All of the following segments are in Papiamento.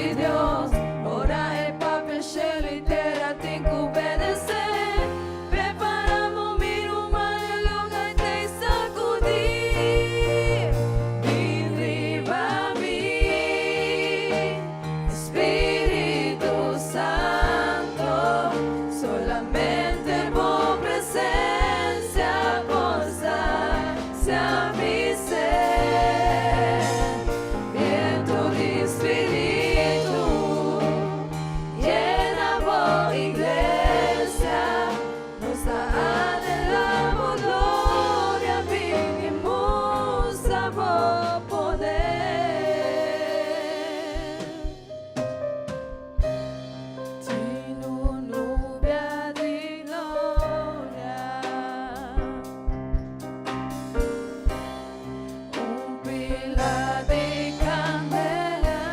di Dios. Ora e papia shelu i tera tin ku obedesé. Prepara bo mi ruman e luga i tei sakudí. Bin riba mi, Spiritu Santo, solamente bo presensia por sacia mi sed. Bientu di Spiritu, yena bo iglesia, nos ta anhelá bo gloria, bin i mustra bo poder. Tin un nubia di gloria, un pila di candela,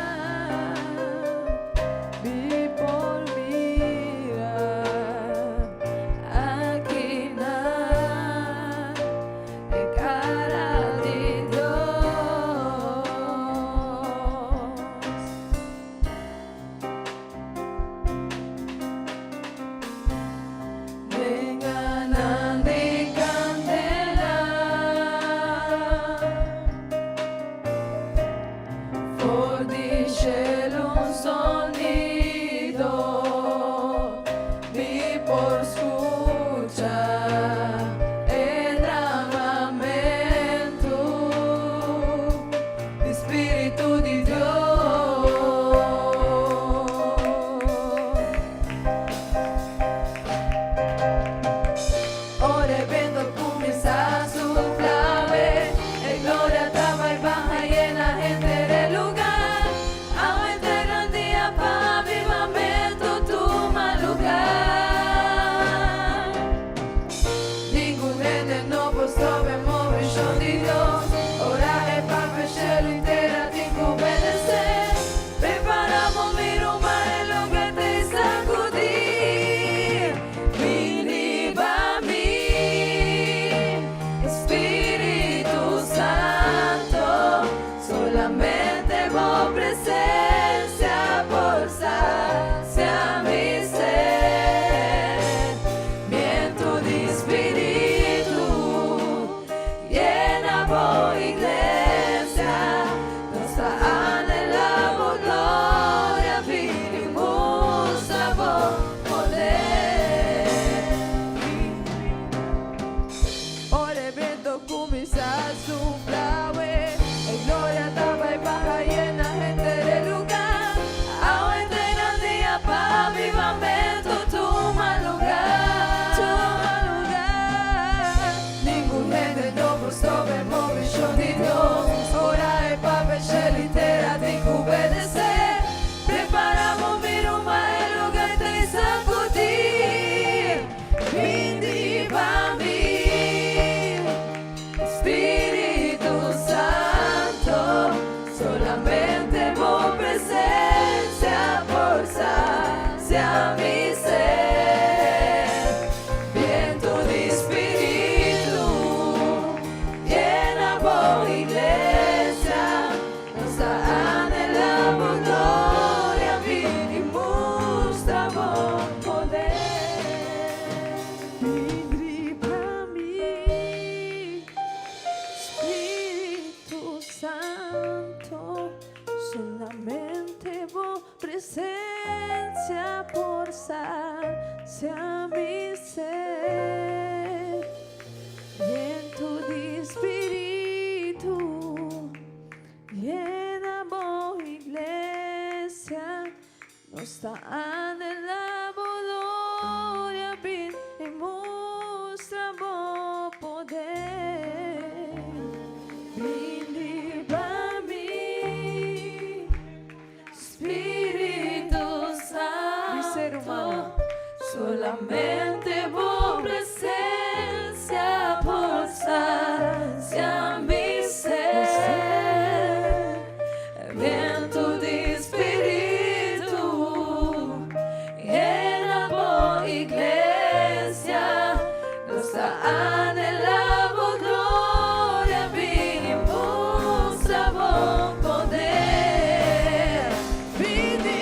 mi por mira akinan e cara di Dios. Lenganan di candela for di shelu un sonido mi por scucha e dramamentu di Spiritu di Dios. Ora e bento cuminsa supla we, e gloria ta bay baha yena henter e lugar. Awe ta e gran dia pa avivamento tuma lugar. Ningun hende no por stop e movishon di Dios. Ora e papia shelu i tera tin ku obedesé. Prepara bo mi ruman e loke te sakudí. Bin riba mi, Spiritu Santo, solamente bo presensia por sacia mi sed. Bientu di Spiritu, yena bo iglesia, nos ta anhelá bo gloria, bin i mustra bo poder. Ora e bientu kuminsá supla we, e gloria ta bai baha yena henter e lugá. Awe ta e gran dia pa avivamentu tuma lugá. Tuma lugá. Ningun hende no por stop e movishon di Dios. Ora e papia shelu i tera tin ku obedesé. Prepara bo mi ruman e lugá ta i sakudí. Bin riba mi, Spiritu Santo, solamente bo presensia por sacia mi sed. Bientu di Spiritu, yena bo iglesia, nos ta anhelá bo gloria, bin i mustra bo poder. Bin riba mi, Spiritu Santo, solamente bo presensia por sacia mi sed. Bientu di Spiritu, yena bo iglesia, nos ta anhelá bo gloria, bin i mustra bo poder. Bin riba mi, Spiritu Santo, solamente bo presensia por sacia mi sed. Bientu di Spiritu, yena bo iglesia, nos ta anhelá bo gloria, bin i mustra bo poder. Bin.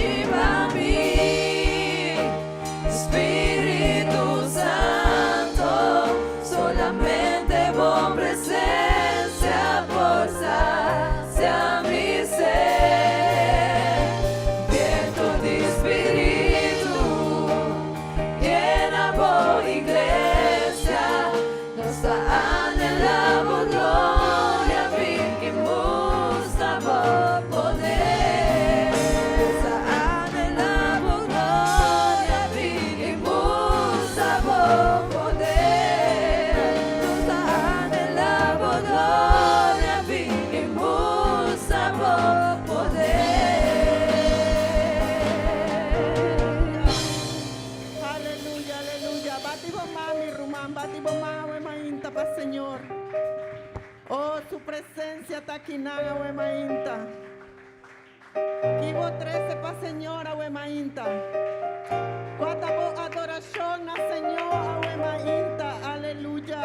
Iglesia ta akinan awe mainta? Ki bo trese pa Señor awe mainta? Kua ta bo adorashon na Señor awe mainta? Aleluya!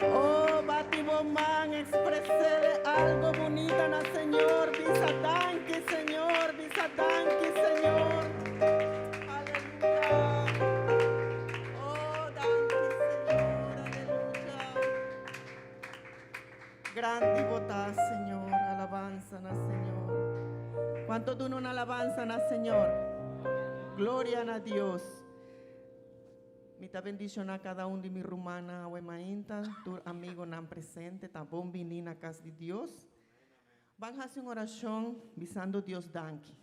Oh, bati bo man, expresele algo bunita na Señor. Bisa danki, Señor. Bisa danki, Señor. Aleluya. Oh, danki, Señor. Aleluya. Grandi bo ta, Señor. Alabansa na Señor. Cuanto duna un alabansa na Señor? Gloria na Dios. Mi ta bendiciona cada un di mi rumannan awe mainta, tur amigonan presente, ta bon bini na cas di Dios. Ban haci un oracion bisando Dios danki.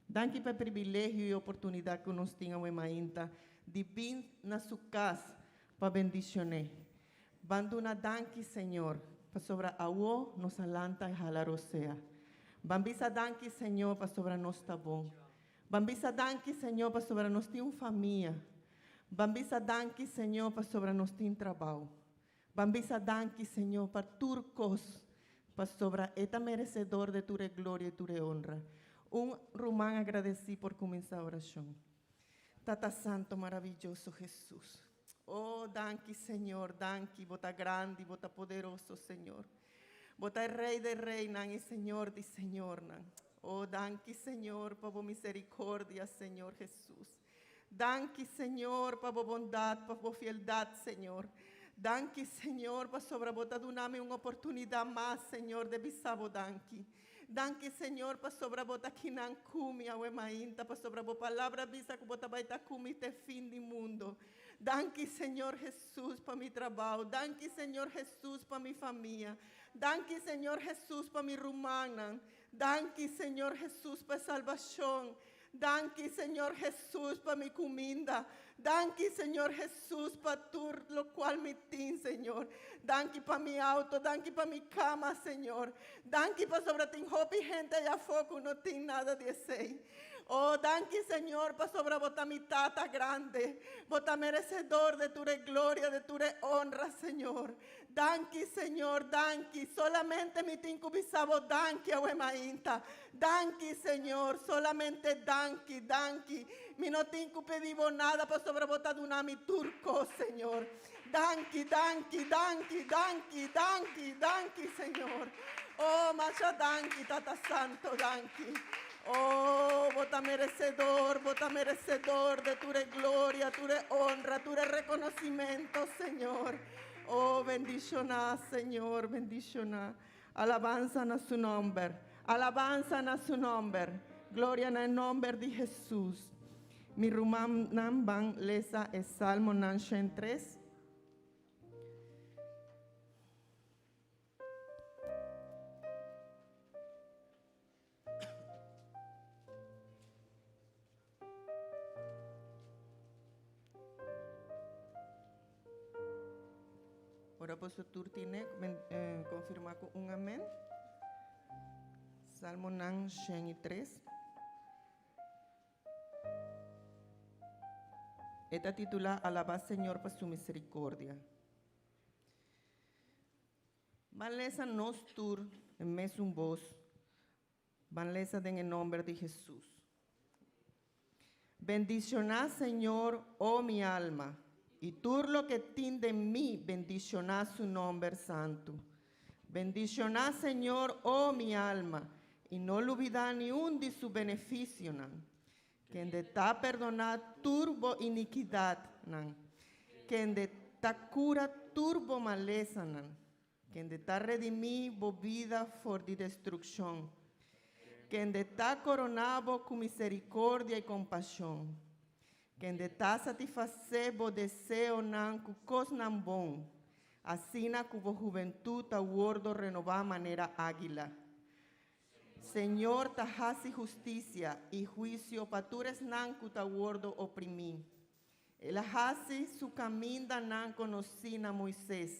Danki pa e privilegio y oportunidad cu nos tin awe mainta di bin na su cas pa bendicion'é. Ban duna danki Señor pasobra awo nos a lanta y hala rosea. Ban bisa danki Señor pasobra nos ta bon. Ban bisa danki Señor pasobra nos tin un famia. Ban bisa danki Señor pasobra nos tin trabao. Ban bisa danki Señor pa tur kos, pasobra E ta merecedor de tur e gloria y tur e honra. Un ruman agradeci por cuminsa oracion. Tata Santo maravilloso Jesus. Oh danki Señor, danki, Bo ta grandi, Bo ta poderoso Señor. Bo ta e Rey de reynan y Señor di señornan. Oh danki Señor pa Bo misericordia Señor Jesus. Danki Señor pa bo bondad, pa bo fieldad Señor. Danki Señor pasobra bo ta duna mi un oportunidad mas Señor de bisa bo danki. Danki Señor pasobra bo ta kinan cu mi awe mainta pasobra bo palabra bisa cu bo ta bay ta cu mi te fin di mundo. Danki Señor Jesus pa mi trabao. Danki Señor Jesus pa mi famia. Danki Señor Jesus pa mi rumannan. Danki Señor Jesus pa e salbacion. Danki Señor Jesus pa mi cuminda. Danki Señor Jesus pa tur locual mi tin Señor. Danki pa mi auto, danki pa mi cama Señor. Danki pasobra tin hopi hende allá afó cu no tin nada di esey. Oh danki Señor pasobra bo ta mi Tata grande. Bo ta merecedor de tur e gloria, de tur e honra Señor. Danki Señor, danki. Solamente mi tin cu bisa bo danki awe mainta. Danki Señor, solamente danki, danki. Mi no tin cu pidi bo nada pasobra bo ta duna mi tur cos Señor. Danki, danki, danki, danki, danki, danki Señor. Oh, masha danki Tata Santo, danki. Oh, bo ta merecedor, bo ta merecedor de tur e gloria, tur e honra, tur e reconocimento Señor. Oh, bendishoná, Señor, bendishoná. Alabansa na Su nomber. Alabansa na Su nomber. Gloria na e nomber di Hesus. Mi rumannan ban lesa e Salmonan 103. Ora boso tur tine, konfirmá ku un amèn. Salmonan 103. E ta titulá Alabá Señor pa su misericordia. Ban lesa nos tur den mesun bos. Ban lesa den e nomber di Hesus. Bendiciona Señor, oh mi alma, y tur loke tin den mi bendiciona su nomber santu. Bendiciona Señor, oh mi alma, y no lubida ni un di su beneficionan. Kende ta perdona tur bo inikidatnan, kende ta kura tur bo malesanan, kende ta redimí bo bida for di destrukshon, kende ta koroná bo ku miserikordia i kompashon, kende ta satisfasé bo deseonan ku kosnan bon, asina ku bo hubentut ta wordo renobá manera águila. Señor ta hasi hustisia i huisio pa tur esnan ku ta wordo oprimí. El a hasi su kamindanan konosí na Moises,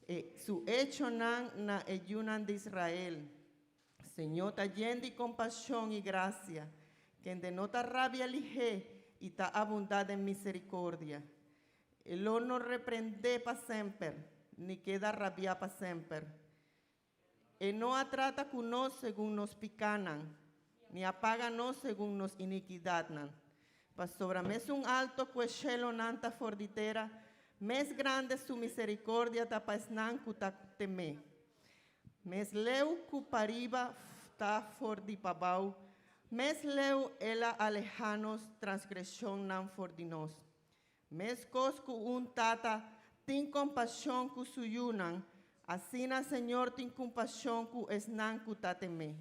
e su echonan na e yunan di Israel. Señor ta yen di kompashon i grasia, kende no ta rabia lihé i ta abundá den miserikordia. E lo no reprendé pa semper. ni keda rabiá pa semper. E no a trata ku nos segun nos pikánan, ni a paga nos segun nos inikidatnan. Pasobra mesun alto ku e shelonan ta for di tera, mes grande su miserikordia ta pa esnan ku ta tem'é. Mes leu ku pariba ta for di pabou, mes leu el a alehá nos transgreshonnan for di nos. Meskos ku un tata tin kompashon ku su yunan, asina Señor tin kumpashon ku esnan ku ta tem'é.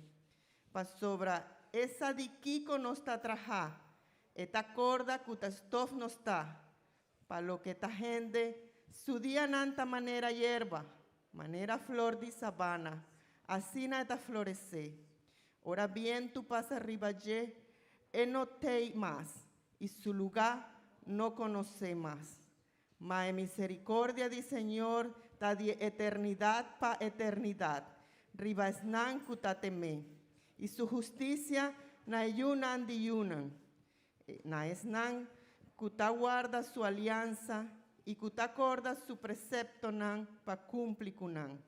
Pasobra e sa di kiko nos ta trahá, e ta korda ku ta stof nos ta. Pa loke ta hende, su dianan ta manera yerba, manera flor di sabana, asina e ta floresé. Ora bientu pasa riba dje, e no t'ei mas, i su lugá no konosé mas. Ma e miserikordia di Señor ta di eternidat pa eternidat riba esnan ku ta tem'é, i su hustisia na e yunan di yunan, na esnan ku ta warda su aliansa i ku ta korda su preseptonan pa kumpli ku nan.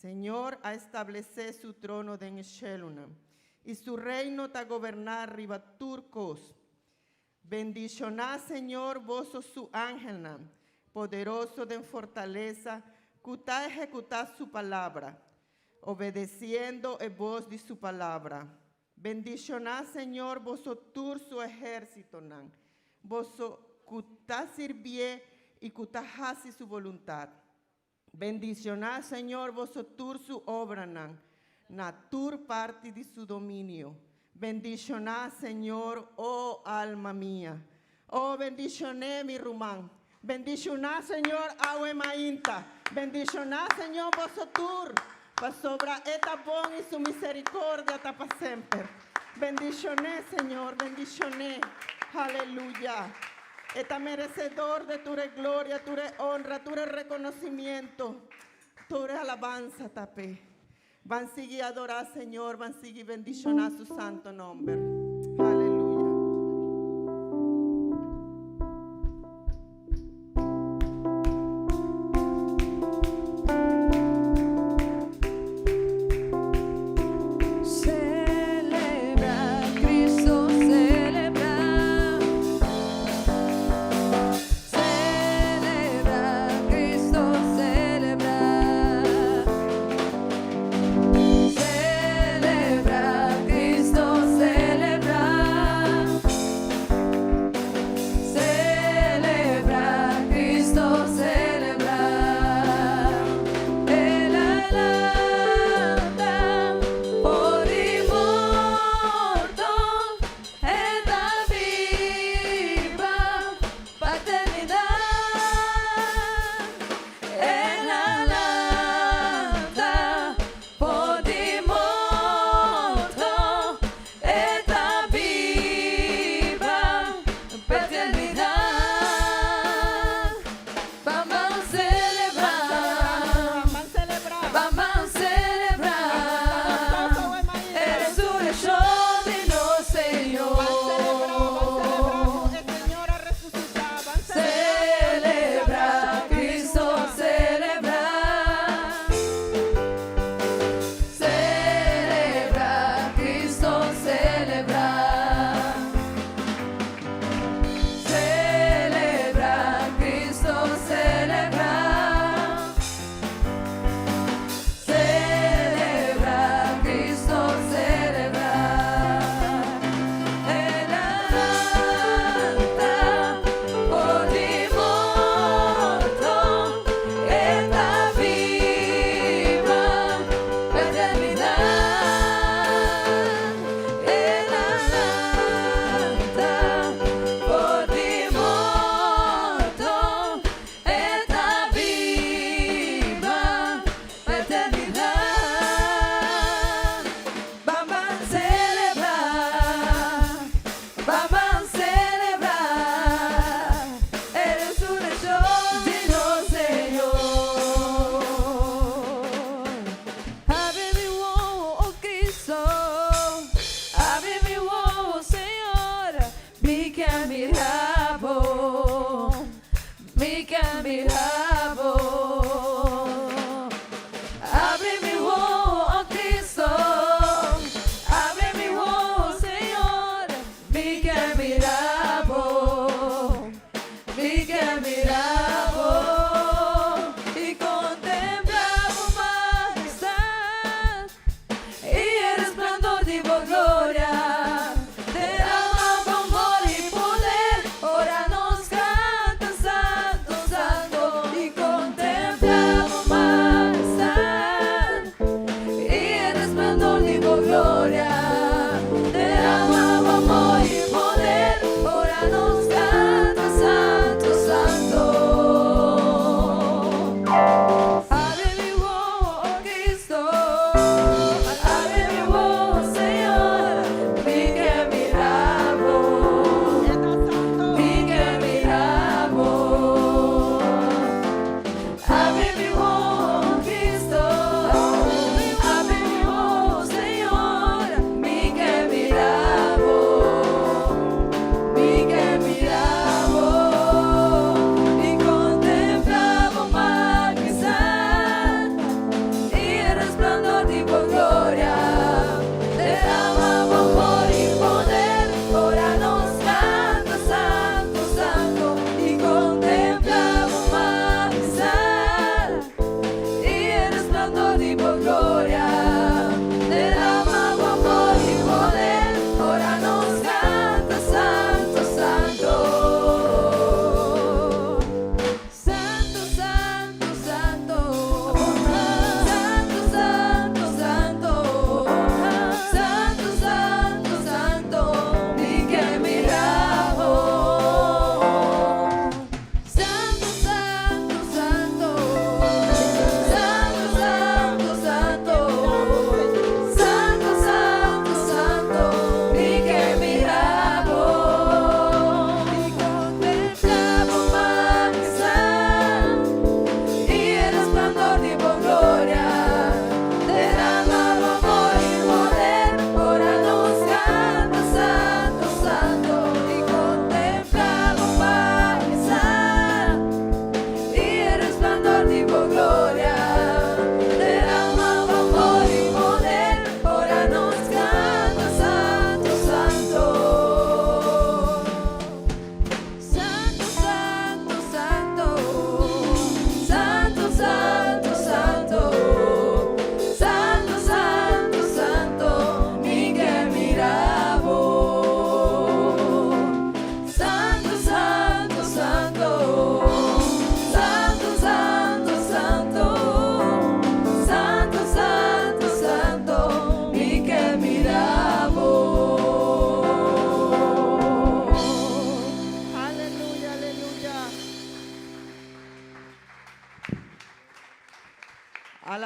Señor a establesé su trono den e shelunan, i su reino ta goberná riba tur kos. Bendishoná Señor boso su angelnan, poderoso den fortalesa, ku ta ehekutá su palabra, obedesiendo e bos di su palabra. Bendishoná Señor boso tur su ehérsitonan, boso ku ta sirbié i ku ta hasi su boluntat. Bendicioná Señor boso tur su obranan na tur parti di su dominio. Bendicioná Señor, oh alma mia. Oh bendicioné mi ruman. Bendicioná Señor awe mainta. Bendicioná Señor boso tur, pasobra e ta bon i su misericordia ta pa semper. Bendicioné Señor, bendicioné. Aleluya. E ta merecedor de tur e gloria, tur e honra, tur e reconocimiento, tur e alabanza ta p'e. Ban sigui adorá Señor, ban sigui bendicioná su santo nomber. Aleluya. Celebra, Cristo celebra. Celebra, Cristo celebra. Celebra, Cristo celebra. Celebra, Cristo celebra. El a lanta for di morto, e ta biba pa eternidad. El a lanta for di morto, e ta biba pa eternidad. Ban ban celebra, Ban celebra. ban ban celebra. E resurreccion di nos Señor. Ban celebra, ban celebra, e Señor a resucita. Ban Celebra, Cristo celebra. Celebra, Cristo celebra. Celebra, Cristo celebra. Celebra, Cristo celebra. El a lanta for di morto, e ta biba pa eternidad. El a lanta for di morto, e ta biba pa eternidad. Ban ban celebra, ban ban celebra, e resurreccion di nos Señor. Habri mi wowo, oh Cristo, habri mi wowo, Señor, mi ke mira bo, mi ke mira bo.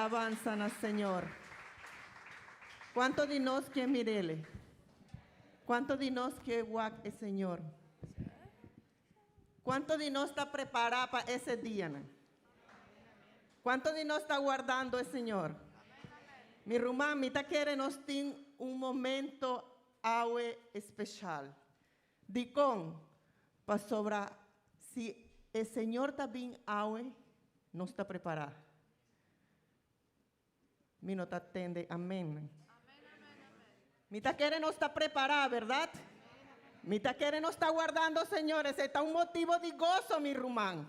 Alabansa na Señor. Kuantu di nos ke mir'é? Kuantu di nos ke wak e Señor? Kuantu di nos ta prepará pa e dia? No? Kuantu di nos ta wardando e Señor? Mi ruman, mi ta kere nos tin un momento awe spesial. Dikon, pasobra si e Señor ta bin awe, nos ta prepará. Mi no ta tende, amèn. Mi ta kere nos ta prepará, berdat? Mi ta kere nos ta wardando, Señor. Esei ta un motibu di goso, mi ruman.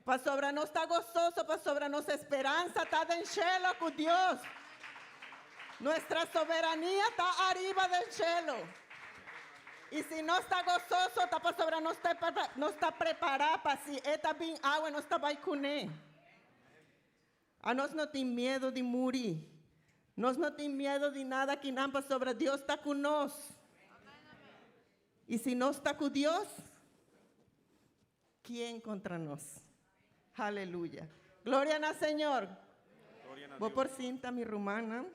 Pasobra nos ta gososo, pasobra nos speransa ta den shelu ku Dios. Nuestra soberania ta ariba den shelu. I si nos ta gososo, ta pasobra nos ta prepará pa si e ta bin awe, nos ta bai kuné. Anos no tin miedu di muri. Nos no tin miedu di nada ku nan pasobra Dios ta ku nos. I si nos ta ku Dios, ken kontra nos? Aleluya. Gloria na Señor. Bo por sinta mi rumannan.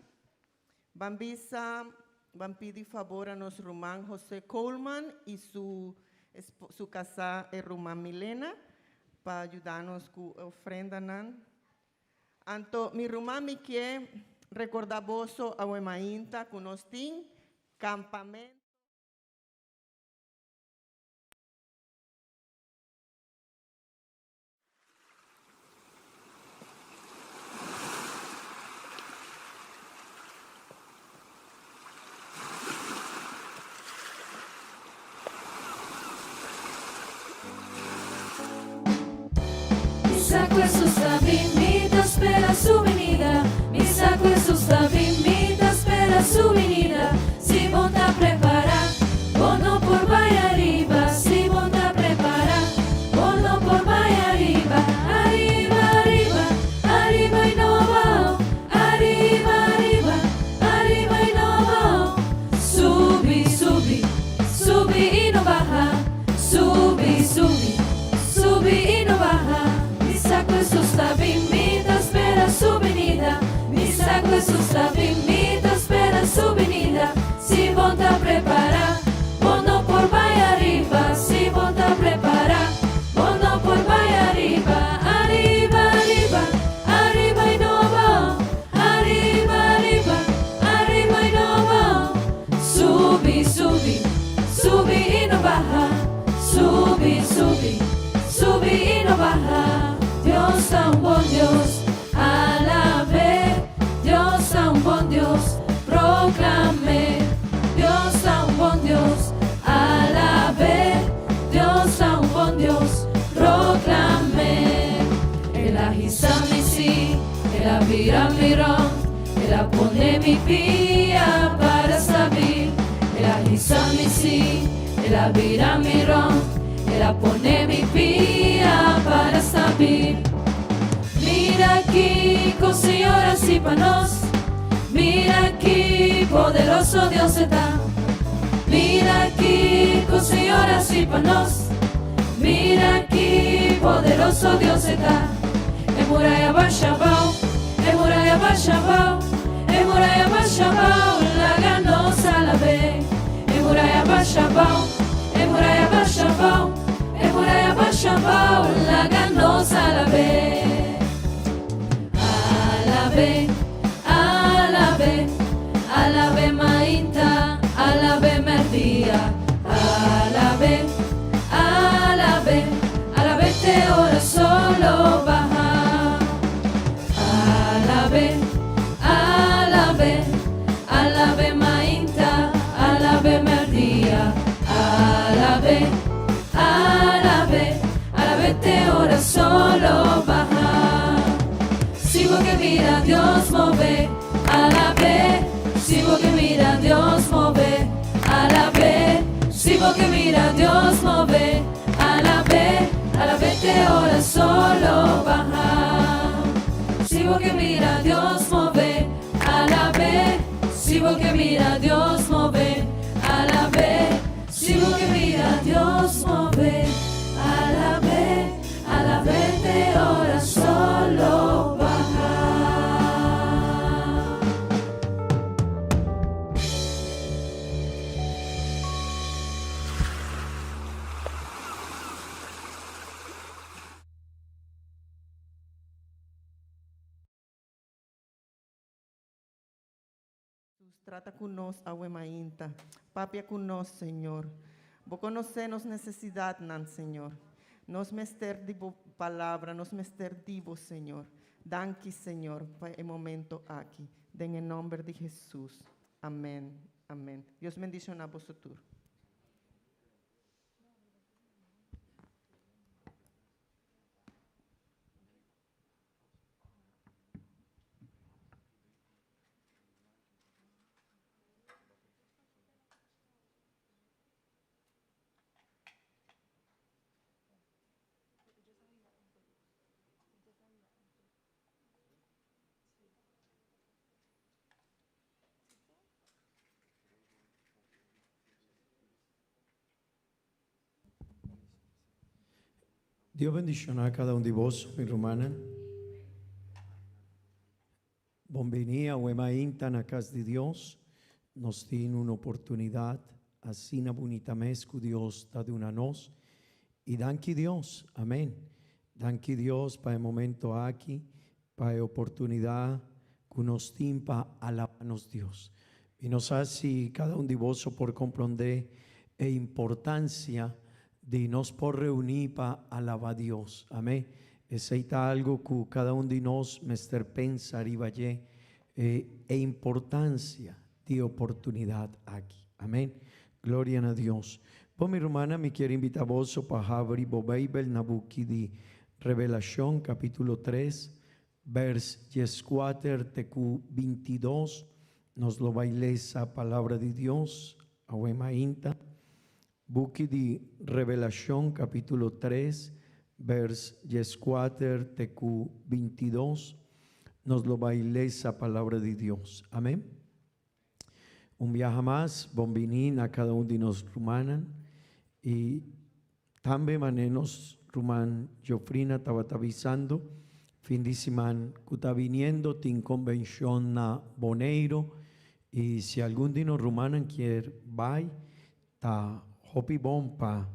Ban bisa, ban pidi fabor na nos ruman José Coleman i su su kasá e ruman Milena pa yuda nos ku ofrendanan. Anto mi ruman mi ke rekordá boso awe mainta ku nos tin kampamentu. Mi sa ku Jesus ta bin, mi ta spera su binida. Mi sa ku Jesus ta bin, mi ta spera su binida. Si bo ta prepará, bo no por bai ariba. Si bo ta prepará, bo no por bai ariba. Ariba, ariba, ariba i no abou. Ariba, ariba, ariba i no abou. Subi, subi, subi i no baha. Subi, subi, subi i no baha. Mi sa ku Jesus ta bin, mi ta spera su binida. Mi sa ku Jesus ta bin, mi ta spera su binida. Si bo ta prepará, bo no por bai ariba. Si bo ta prepará, bo no por bai ariba. Ariba, ariba, ariba i no abou. Ariba, ariba, ariba i no abou. Subi, subi, subi i no baha. Subi, subi, subi i no baha. Dios ta un bon Dios, alab'é. Dios ta un bon Dios, proklam'é. Dios ta un bon Dios, alab'é. Dios ta un bon Dios, proklam'é. El a hisa mi sí, el a bira mi rònt, el a pone mi pia para stabil. El a hisa mi sí, el a bira mi rònt, el a pone mi pia para stabil. Mira kiko Señor a hasi pa nos. Mira ki poderoso Dios ta. Mira kiko Señor a hasi pa nos. Mira ki poderoso Dios ta. E muraya a basha abou, e muraya a basha abou, e muraya a basha abou, laga nos alab'é. E muraya a basha abou, e muraya a basha abou, e muraya a basha abou, laga nos alab'é. Alab'é, alab'é, alab'é mainta, alab'é mèrdia. Alab'é, alab'é, alab'é te ora solo baha. Alab'é, alab'é, alab'é mainta, alab'é mèrdia. Alab'é, alab'é, alab'é te ora solo baha. Si bo ke mira Dios move, alab'é. Si bo ke mira Dios move, alab'é. Si bo ke mira Dios move, alab'é. Alab'é te ora solo baha. Si bo ke mira Dios move, alab'é. Si bo ke mira Dios move, alab'é. Si bo ke mira Dios move, alab'é. Alab'é te ora solo baha. Hesus, trata ku nos awe mainta. Papia ku nos, Señor. Bo konosé nos nesesidatnan, Señor. Nos mester di Bo Palabra, nos mester di Bo, Señor. Danki, Señor, pa e momento aki. Den e nomber di Hesus. Amen. Amen. Dios bendishoná boso tur. Dios bendiciona cada un di boso, mi rumannan. Bon bini awe mainta na cas di Dios. Nos tin un oportunidad asina bunita mes cu Dios ta duna nos. Y danki Dios, amen. Danki Dios pa e momento aki, pa e oportunidad cu nos tin pa alaba nos Dios. Mi no sa si cada un di boso por compronde e importancia di nos por reuni pa alaba Dios. Amen. Esey ta algo cu cada un di nos mester pensa riba dje, e importancia di e oportunidad aki. Amen. Gloria na Dios. Bo mi rumana, mi kier invita boso pa habri bo Bijbel na buki di Revelacion capitulo tres, vers dieskuater te ku bintidos. Nos lo bai lesa Palabra di Dios awe mainta. Buki di Revelacion capitulo tres, vers dieskuater te ku bintidos. Nos lo bai lesa Palabra di Dios. Amen. Un biaha mas, bon bini na cada un di nos rumannan y tambe mane nos ruman Geoffrina tabata bisando, fin di siman cu ta biniendo tin convencion na Boneiro y si algun di nos rumannan kier bay ta hopi bon pa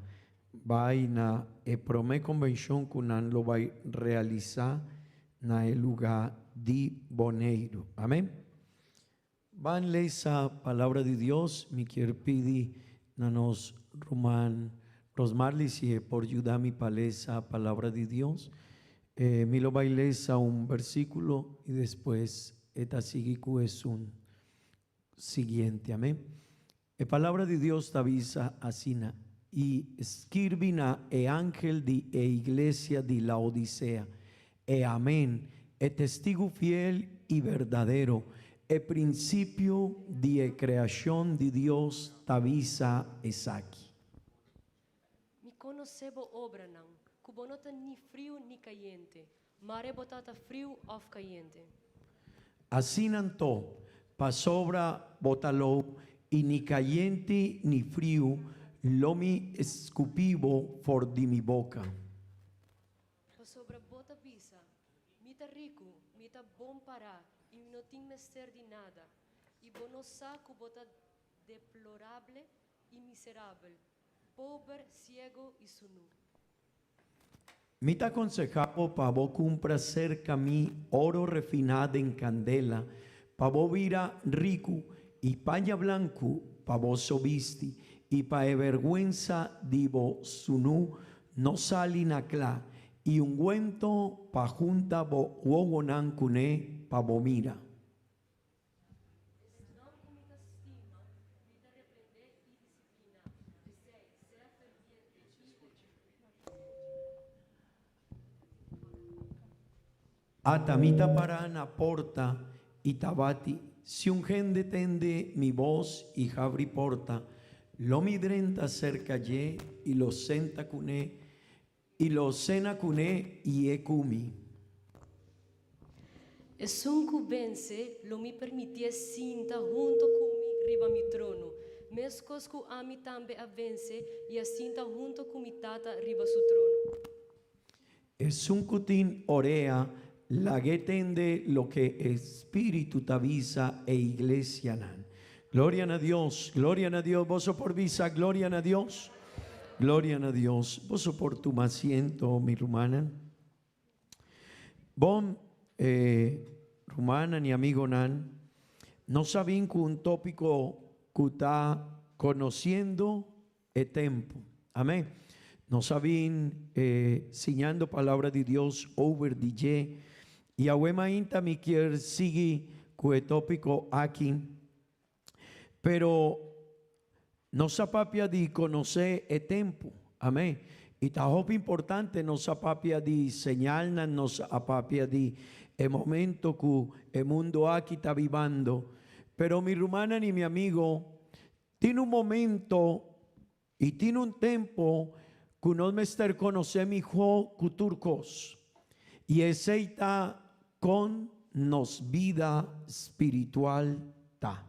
bay na e prome convencion cu nan lo bay realisa na e luga di Boneiro. Amen. Ban lesa Palabra di Dios, mi kier pidi na nos ruman Rosmarly si e por yuda mi pa lesa Palabra di Dios. Mi lo bai lesa un versiculo y despues e ta sigui cu esun siguiente. Amen. E Palabra di Dios ta bisa asina, I skirbi na e angel di e iglesia di Laodisea, E Amen, e testigu fiel i berdadero, e prinsipio di e kreashon di Dios ta bisa esaki. Mi konosé bo obranan, ku bo no ta ni friu ni kayente, mare bo ta ta friu òf kayente. Asina anto, pasobra bo ta lou i ni kayente ni friu, lo mi skupi bo for di mi boka. Pasobra bo ta bisa, Mi ta riku, mi ta bon pará i mi no tin mester di nada, i bo no sa ku bo ta deplorable i miserabel, pober, siego i sunú. Mi ta konsehá bo pa bo kumpra serka mi oro refiná den kandela, pa bo bira riku, i paña blanku pa bo so bisti, i pa e bèrgwensa di bo sunú no sali na kla, i ungwento pa junta bo wowonan kuné pa bo mira. Esnan ku mi ta stima, mi ta reprendé i disipliná. P'esei, sea ferviente i Ata mi ta pará na porta i ta bati. Si un hende tende mi bos i habri porta, lo mi drenta serka dje i lo senta kuné, i lo sena kuné i e ku mi. Esun ku vense, lo mi permitié sinta hunto ku mi riba mi trono, meskos ku ami tambe a vense i a sinta hunto ku mi Tata riba su trono. Esun ku tin orea, lag'é tende loke e Spiritu ta bisa e iglesianan. Gloria na Dios, gloria na Dios, boso por bisa gloria na Dios? Gloria na Dios. Boso por tuma asiento, mi rumannan. Bon, eh, rumannan i amigonan, Nos a bin ku un tópiko ku ta Konosiendo e Tempu. Amén. Nos a bin siñando Palabra di Dios over di dje i awe mainta mi kier sigui ku e tópiko aki. Pero nos a papia di konosé e tempu. Amén. I ta hopi importante nos a papia di señalnan, nos a papia di e momento ku e mundu aki ta bibando. Pero mi rumannan i mi amigo, tin un momento i tin un tempu ku nos mester konosé mihó ku tur kos. I esei ta kon nos bida spiritual ta.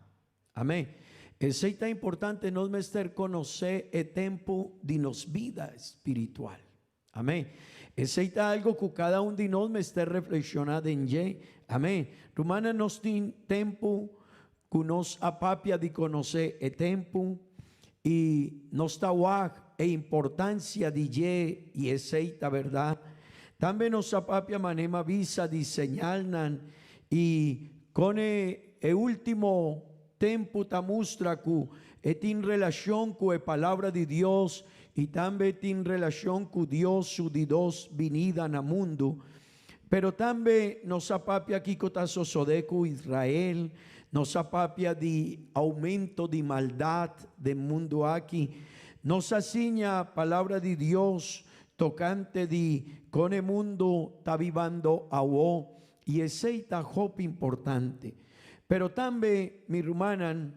Amén. Esei ta importante, nos mester konosé e tempu di nos bida spiritual. Amén. Esei ta algo ku kada un di nos mester reflekshoná den dje. Amén. Rumannan, nos tin tempu ku nos a papia di konosé e tempu i nos ta wak e importansia di dje i esei ta bèrdat. Tambe nos a papia manera bisa di señalnan i kon e E último tempu ta mustra ku e tin relashon ku e Palabra di Dios i tambe tin relashon ku Dios su di dos binida na mundu. Pero tambe nos a papia kiko ta sosodé ku Israel, nos a papia di oumento di maldat den mundu aki. Nos a siña Palabra di Dios tokante di kon e mundu ta bibando awo I esei ta hopi importante. Pero tambe, mi rumannan,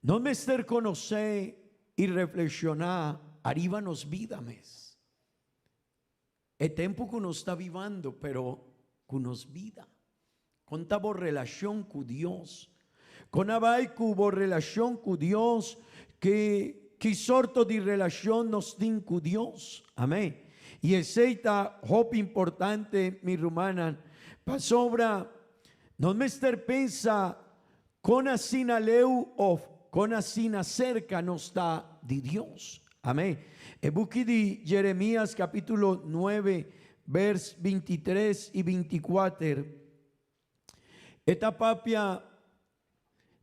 nos mester konosé i reflekshoná ariba nos bida mes. E tempu ku nos ta bibando, pero ku nos bida. Kon ta bo relashon ku Dios? Kon a bai ku bo relashon ku Dios? Ki ki sorto di relashon nos tin ku Dios? Amén. I esei ta hopi importante, mi rumannan, pasobra nos mester pensa kon asina leu òf kon asina serka nos ta di Dios. Amén. E buki di Jeremias kapítulo nuebe, bèrs bintitres i bintikuater. E ta papia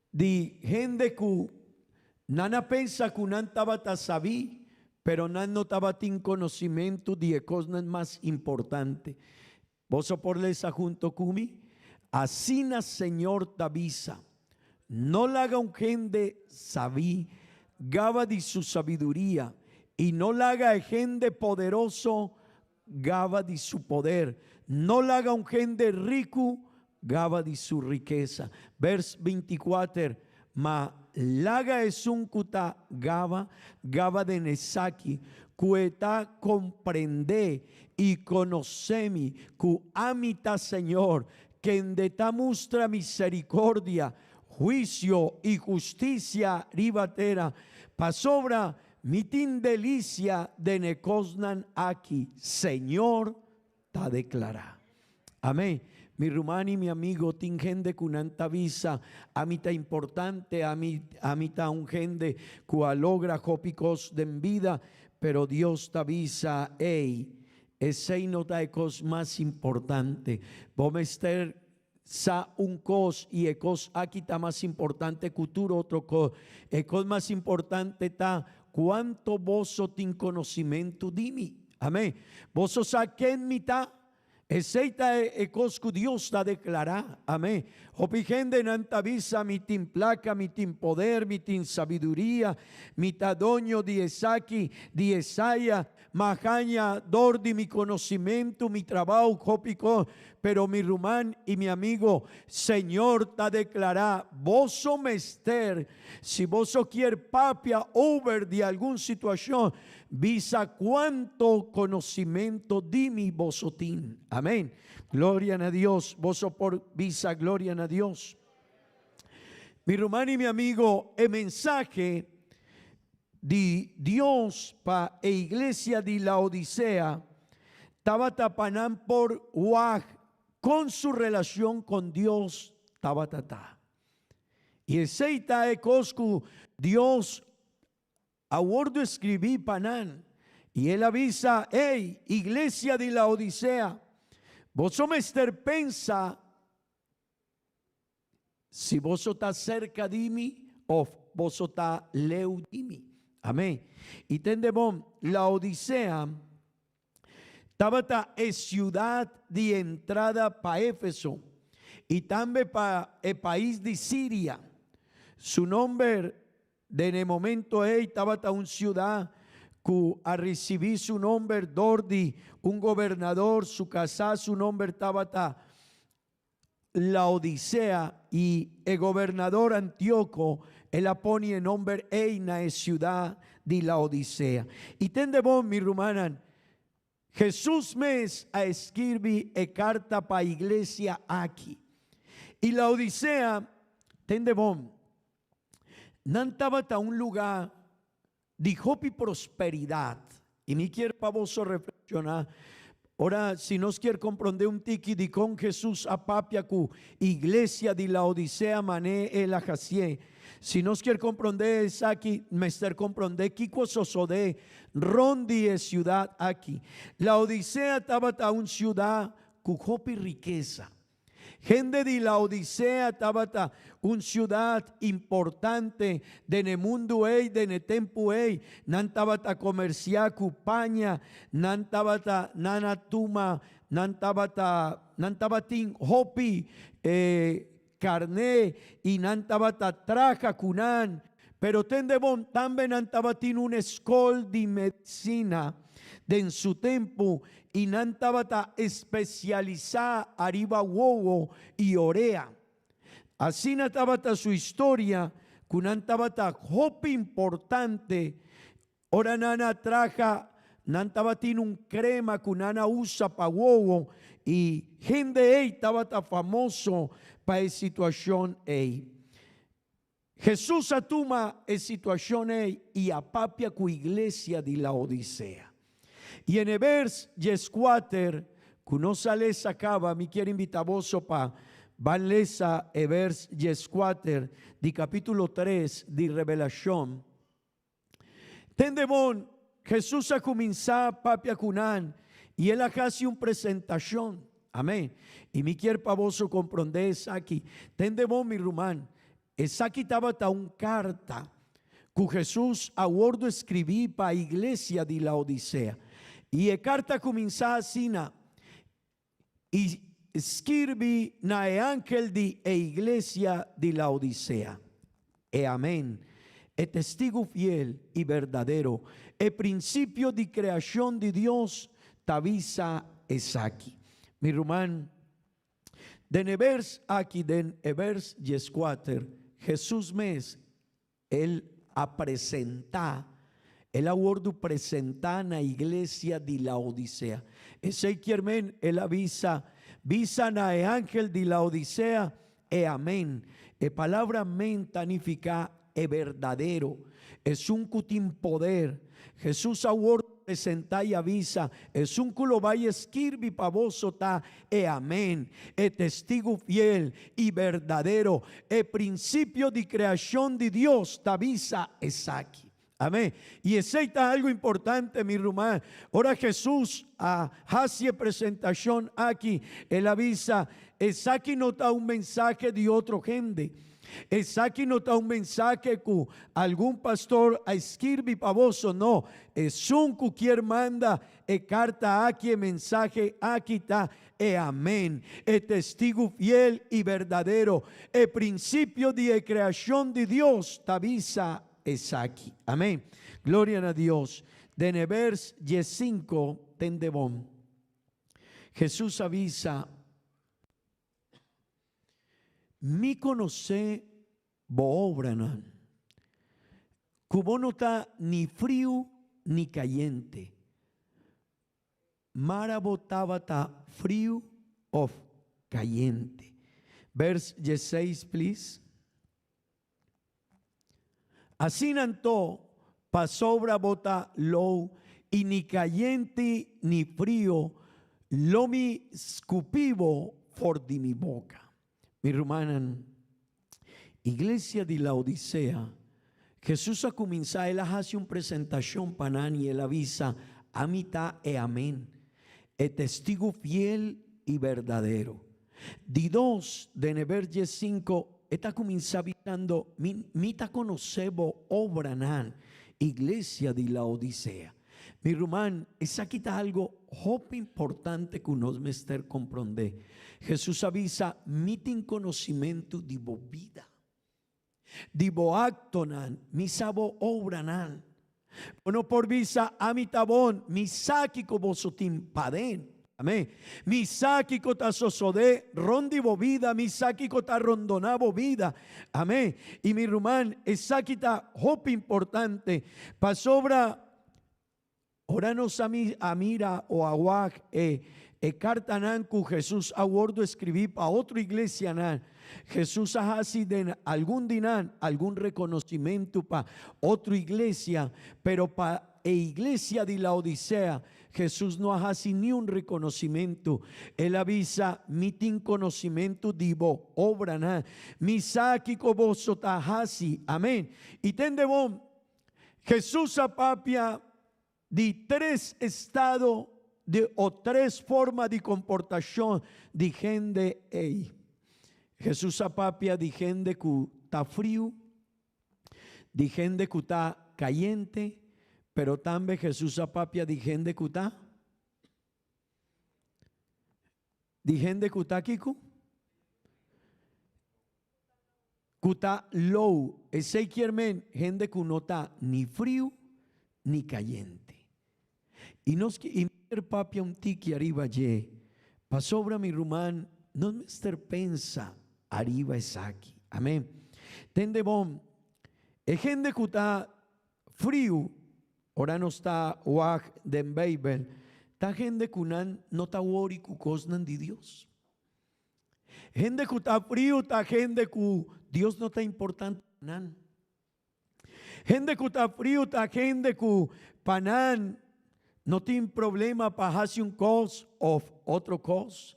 di hende ku nan a pensa ku nan tabata sabí, pero nan no tabatin konosimentu di e kosnan mas importante. Boso por lesa hunto ku mi? Asina Señor ta bisa, No laga un hende sabí gaba di su sabiduria, i no laga e hende poderoso Gaba di su poder. No laga un hende riku gaba di su rikesa. Bers bintikuater, Ma laga esun ku ta gaba, gaba den esaki, ku e ta komprendé i konosé mi, ku ami ta Señor, kende ta mustra miserikordia, huisio i hustisia riba tera, pasobra Mi tin delisia den e kosnan aki, Señor ta deklará. Amén. Mi ruman i mi amigo, tin hende ku nan ta bisa, Ami ta importante, ami, ami ta un hende ku a logra hopi kos den bida, pero Dios ta bisa, Ey, esei no ta e kos mas importante. Bo mester Sa un kos, i e kos aki ta mas importante ku tur otro kos. E kos mas importante ta kuantu boso tin konosimentu di mi. Amén. Boso sa ken mi ta? Esei ta e kos ku Dios ta deklará. Amén. Hopi hendenan ta bisa, Mi tin plaka, mi tin poder, mi tin sabiduria, mi ta doño di esaki, di esaya. M'a haña dor di mi conocimentu, mi trabao, hopi cos, pero mi ruman y mi amigo, Señor ta declara, boso mester, si boso kier papia over di algun situacion, bisa cuanto conocimento di mi boso tin. Amen. Gloria na Dios. Boso por bisa gloria na Dios. Mi ruman y mi amigo, e mensahe di Dios pa e iglesia di Laodicea tabata pa nan por wak kon su relacion con Dios tabata ta. Y esey ta e cos cu Dios a wordo escribi pa nan. Y el a bisa, Ey, iglesia di Laodicea, boso mester pensa. Si boso ta serka di mi òf boso ta leu di mi. Amén. I tende bon, Laodisea tabata e siudat di entrada pa Éfeso i tambe pa e pais di Siria. Su nomber Den e momento ei tabata un siudat ku a risibí su nomber dor di un gobernador, su kasá su nomber tabata Laodisea i e gobernador Antioko el a pone e nomber ei na e siudat di Laodisea. I tende bon, mi rumannan, Hesus mes a skirbi e karta pa iglesia aki. I Laodisea, tende bon, nan tabata un lugá di hopi prosperidat. I mi kier pa boso reflekshoná, ora si nos kier komprondé un tiki dikon Hesus a papia ku iglesia di Laodisea man'é el a hasié. Si nos kier komprondé esaki, mester komprondé kiko a sosodé rònt di e siudat aki. Laodisea tabata un siudat ku hopi rikesa. Hende di Laodisea tabata un siudat importante den e mundu ei, den e tempu ei. Nan tabata komersiá ku paña, nan tabata nan a tuma, nan tabata nan tabatin hopi karné i nan tabata traha ku nan. Pero tende bon, tambe nan tabatin un eskol di medisina den su tempu i nan tabata espesialisá ariba wowo i orea. Asina tabata su historia ku nan tabata hopi importante. Ora nan a traha, nan tabatin un krema ku nan a usa pa wowo i hende ei tabata famoso pa e situashon ei. Hesus a tuma e situashon ei i a papia ku iglesia di Laodisea. I en e bers dieskuater ku nos a lesa kaba, mi kier invita boso pa ban lesa e bers dieskuater di kapítulo tres di Revelashon. Tende bon, Hesus a kuminsá papia ku nan i el a hasi un presentashon. Amén. I mi kier pa boso komprondé esaki. Tende bon, mi ruman, esaki tabata un karta ku Hesus a wòrdu skribí pa iglesia di Laodisea. I e karta a kuminsá asina, I skirbi na e angel di e iglesia di Laodisea, E Amen, e testigu fiel i berdadero, e prinsipio di kreashon di Dios, ta bisa esaki. Mi ruman, den e bers aki, den e bers dieskuater, Hesus mes El a presentá, el a wòrdu presentá na iglesia di Laodisea. Esei kier men el a bisa, Bisa na e angel di Laodisea, e Amen. E palabra men ta nifiká e berdadero, esun ku tin poder. Hesus a wòrdu presentá i a bisa, Esun ku lo bai skirbi pa boso ta e Amén, e testigu fiel i berdadero, e prinsipio di kreashon di Dios ta bisa esaki. Amén. I esei ta algu importante, mi ruman. Ora Hesus a hasi e presentashon aki, el a bisa, Esaki no ta un mensahe di otro hende. Esaki no ta un mensahe ku algun pastor a skirbi pa boso, no. Esun ku kier manda e karta aki, e mensahe aki ta e Amen, e testigu fiel i berdadero, e prinsipio di e kreashon di Dios ta bisa esaki. Amen. Gloria na Dios. Den e bers diesinko tende bon. Hesus a bisa, Mi konosé bo obranan, ku bo no ta ni friu ni kayente. Mara bo tabata friu òf kayente. Bers dieseis please. Asina anto, pasobra bo ta lou i ni kayente ni frio, lo mi skupi bo for di mi boka. Mi rumannan, iglesia di Laodisea, Hesus a kuminsá, el a hasi un presentashon pa nan i el a bisa, Ami ta e Amen, e testigu fiel i berdadero. Di dos, den e bers diesinko. e ta kuminsá bisando, Mi, mi ta konosé bo obranan, iglesia di Laodisea. Mi ruman, esaki ta algo hopi importante ku nos mester komprondé. Hesus a bisa, Mi tin konosimentu di bo bida. Di bo aktonan, mi sa bo obranan. Bo no por bisa, Ami ta bon, mi sa kiko boso tin paden. Amén. Mi sa kiko ta sosodé rond di bo bida, mi sa kiko ta rondoná bo bida. Amén. I mi ruman, esaki ta hopi importante, pasobra Ora nos a a mira o a wak e e kartanan ku Hesus a wòrdu eskribí pa otro iglesianan, Hesus a hasi den algun di nan algun rekonosimentu pa otro iglesia, pero pa e iglesia di Laodisea Hesus no a hasi niun rekonosimentu. El a bisa, Mi tin konosimentu di bo obranan. Mi sa kiko boso ta hasi. Amén. I tende bon, Hesus a papia di tres estado di o tres forma di komportashon di hende ei. Hesus a papia di hende ku ta friu, di hende ku ta kayente, pero tambe Hesus a papia di hende ku ta di hende ku ta kiko? Ku ta lou, esei kier men hende ku no ta ni friu ni kayente. I nos ki i mester papia un tiki ariba dje, pasobra mi ruman nos mester pensa ariba esaki. Amen. Tende bon, e hende ku ta friu, ora nos ta wak den Beibel, ta hende ku nan no ta wori ku kosnan di Dios. Hende ku ta friu ta hende ku Dios no ta importante pa nan. Hende ku ta friu ta hende ku pa nan no tin problema pa hasi un kos òf otro kos.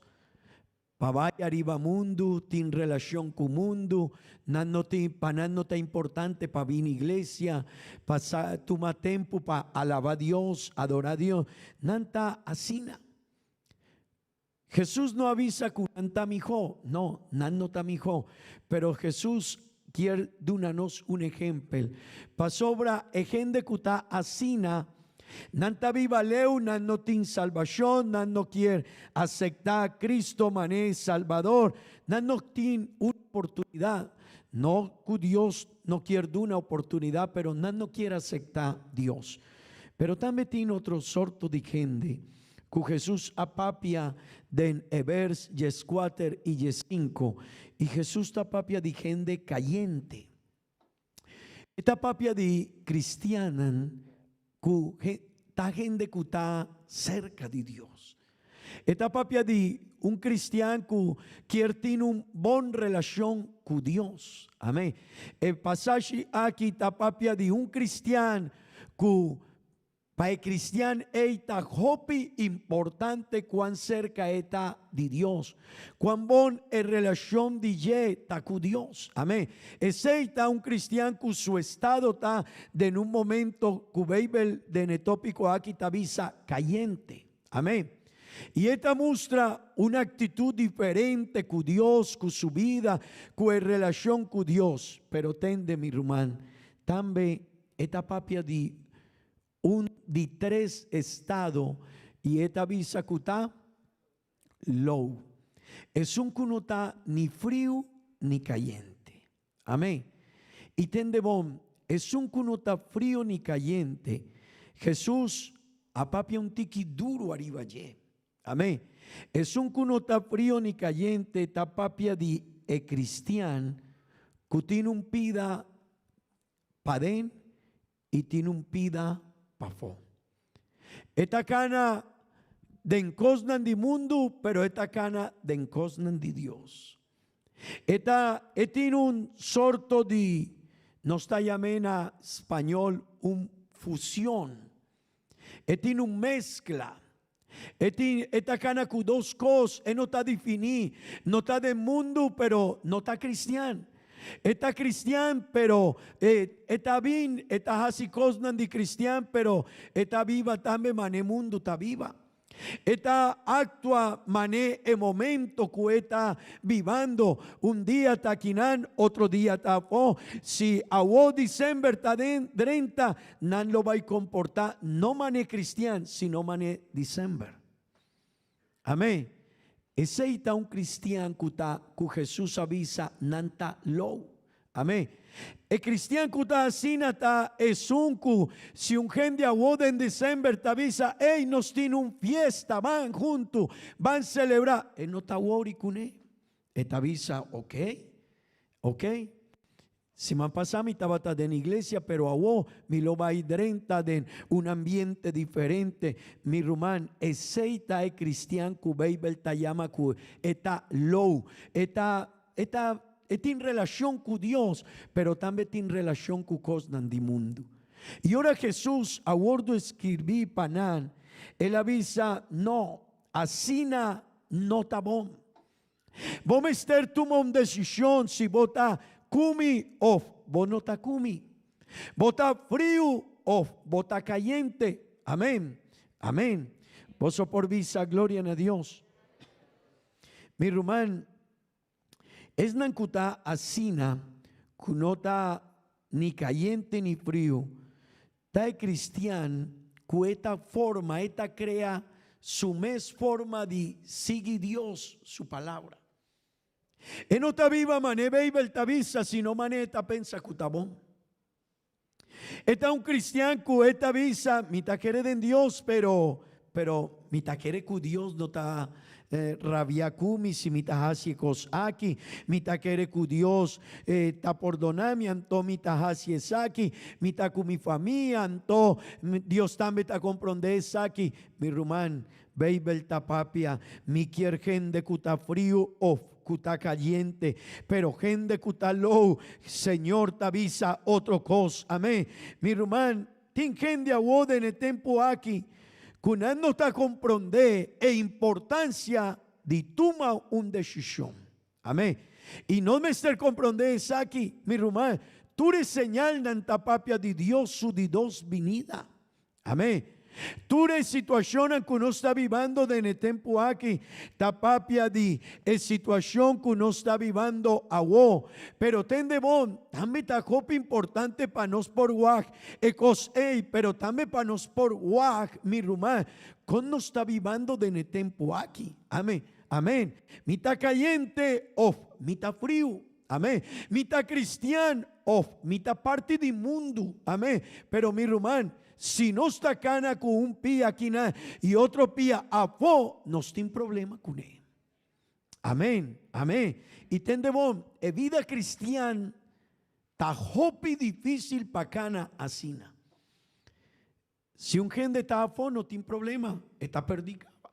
Pa bai ariba mundu, tin relashon ku mundu, nan no tin, pa nan no ta importante pa bini iglesia, pa sa tuma tempu pa alaba Dios, adora Dios. Nan ta asina. Jesús no a bisa ku nan ta mihó, no, nan no ta mihó, pero Jesús kier duna nos un ehempel, pasobra e hende ku ta asina, nan ta biba leu, nan no tin salbashon, nan no kier aceptá Cristo man'é Salbador, nan no tin un oportunidad, no ku Dios no kier duna oportunidad, pero nan no kier aceptá Dios. Pero tambe tin otro sorto di hende Ku Hesus a papia den e bers dieskuater i diesinku, i Hesus ta papia di hende kayente. E ta papia di kristiannan ku ta hende ku ta serka di Dios. E ta papia di un kristian ku kier tin un bon relashon ku Dios. Amen. E pasashi aki ta papia di un kristian ku Pa e cristian ei ta hopi importante cuan cerca e ta di Dios, cuan bon e relacion di dje ta cu Dios. Amen. Esey ta un cristian cu su estado ta den un momento cu Bijbel den e topico aki ta bisa cayente. Amen. Y e ta mustra un actitud diferente cu Dios, cu su bida, cu e relacion cu Dios. Pero tende mi ruman, tambe E ta papia di un di tres estado i e ta bisa ku ta lou. Esun ku no ta ni friu ni kayente. Amen. I tende bon, esun ku no ta frio ni kayente, Hesus a papia un tiki duru ariba dje. Amen. Esun ku no ta frio ni kayente ta papia di e kristian ku tin un pida paden i tin un pida pafó. E ta kana den kosnan di mundu, pero e ta kana den kosnan di Dios. E ta, e tin un sorto di, nos ta yam'é na spañol un fusion. E tin un meskla. E tin, e ta kana ku dos kos, e no ta definí, no ta den mundu, pero no ta kristian. E ta kristian, pero e, e ta bin, e ta hasi kosnan di kristian, pero e ta biba tambe manera mundu ta biba. E ta actua mane e momento cu e ta bibando. Un dia ta akinan, otro dia ta afó. Si awo december ta den drenta, nan lo bay comporta no mane cristian, sino mane december. Amén. Esey ta un cristian cu ta cu Jesus a bisa nan ta lou. Amén. E cristian cu ta asina ta esun cu si un hende awo den december ta bisa, ey nos tin un fiesta, ban hunto, ban celebra, e no ta worry cune. E ta bisa, ok, ok. Siman pasá mi tabata den iglesia, pero awó mi lo bai drenta den un ambiente diferente. Mi ruman, esei ta e kristian ku Beibel ta yama ku e ta lou. E ta, e ta, e tin relashon ku Dios, pero tambe tin relashon ku kosnan di mundu. I ora Hesus a wòrdu skirbí pa nan, el a bisa, No, asina no ta bon. Bo mester tuma un desishon si bo ta ku mi òf bo no ta ku mi. Bo ta friu òf bo ta kayente. Amén. Amén. Boso por bisa gloria na Dios. Mi ruman, esnan ku ta asina, ku no ta ni kayente ni friu, Ta e cristian cu e ta forma, e ta crea su mes forma di sigui Dios su palabra. E no ta biba mane Bijbel ta bisa, sino mane e ta pensa cu ta bon. E ta un cristian cu e ta bisa, mi ta kere den Dios, pero, pero mi ta kere cu Dios no ta Rabia ku mi si mi ta hasi e kos aki. Mi ta kere ku Dios ta pordoná mi, anto mi ta hasi esaki. Mi ta ku mi famia, anto Dios tambe ta komprondé esaki. Mi ruman, Beibel ta papia, Mi kier hende ku ta friu òf ku ta kaliente, pero hende ku ta lou, Señor ta bisa otro kos. Amén. Mi ruman, Tin hende awor den e tempu aki ku nan no ta komprondé e importansia di tuma un desishon. Amén. I nos mester komprondé esaki, mi ruman, tur e señalnan ta papia di Dios su di dos binida. Amén. Tur e situashonnan ku nos ta bibando den e tempu aki ta papia di e situashon ku nos ta bibando awor. Pero tende bon, tambe ta hopi importante pa nos por wak e kos ei, pero tambe pa nos por wak, mi ruman, kon nos ta bibando den e tempu aki. Amen. Amen. Mi ta kayente òf mi ta friu. Amen. Mi ta kristian òf mi ta parti di mundu. Amen. Pero mi ruman, si nos ta kana ku un pia akinan i otro pia afó, nos tin problema kuné. Amen, amen. I tende bon, e bida kristian ta hopi difísil pa kana asina. Si un hende ta afó no tin problema, e ta perdí kaba.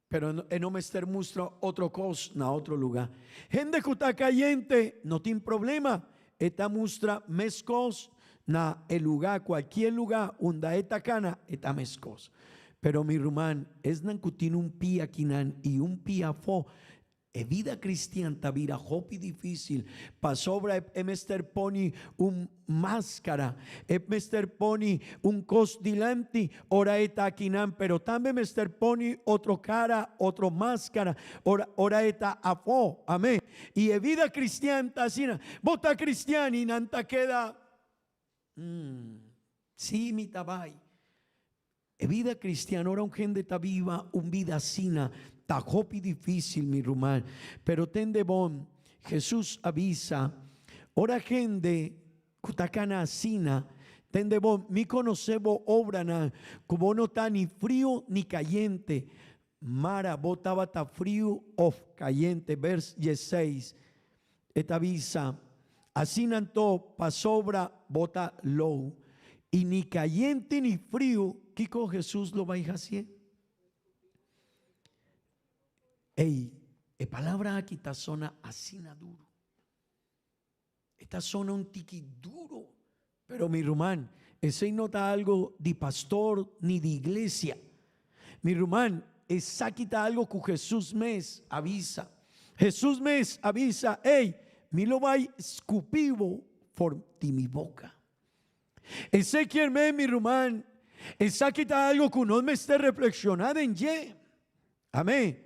Pero e no mester mustra otro kos na otro lugá. Hende ku ta kayente no tin problema, e ta mustra meskos na e lugá, kualkier lugá unda e ta kana, e ta meskos. Pero mi ruman, esnan ku tin un pia akinan i un pia afó, e bida kristian ta bira hopi difísil, pasobra e mester poni un máskara, e mester poni un kos dilanti ora e ta akinan, pero tambe mester poni otro kara, otro máskara, ora ora e ta afó. Amén. I e bida kristian ta asina. Bo ta kristian i nan ta keda, Mm, sí, mi ta bai. E bida kristian, ora un hende ta biba un bida asina, ta hopi difísil, mi ruman. Pero tende bon, Hesus a bisa, ora hende ku ta kana asina, tende bon, mi konosé bo obranan, ku bo no ta ni friu ni kayente. Mara bo tabata friu òf kayente. Bers diesseis, e ta bisa, Asina anto, pasobra bo ta lou, i ni kayente ni friu, kiko Hesus lo bai hasié? Ey, e palabra aki ta sona asina duru. E ta sona un tiki duro, pero mi ruman, esei no ta algo di pastor ni di iglesia. Mi ruman, esaki ta algo ku Hesus mes a bisa. Hesus mes a bisa, Ey, mi lo bai skupi bo for di mi boka. Esei kier men, mi ruman, Esaki ta algo ku nos mester reflekshoná den dje. Amén.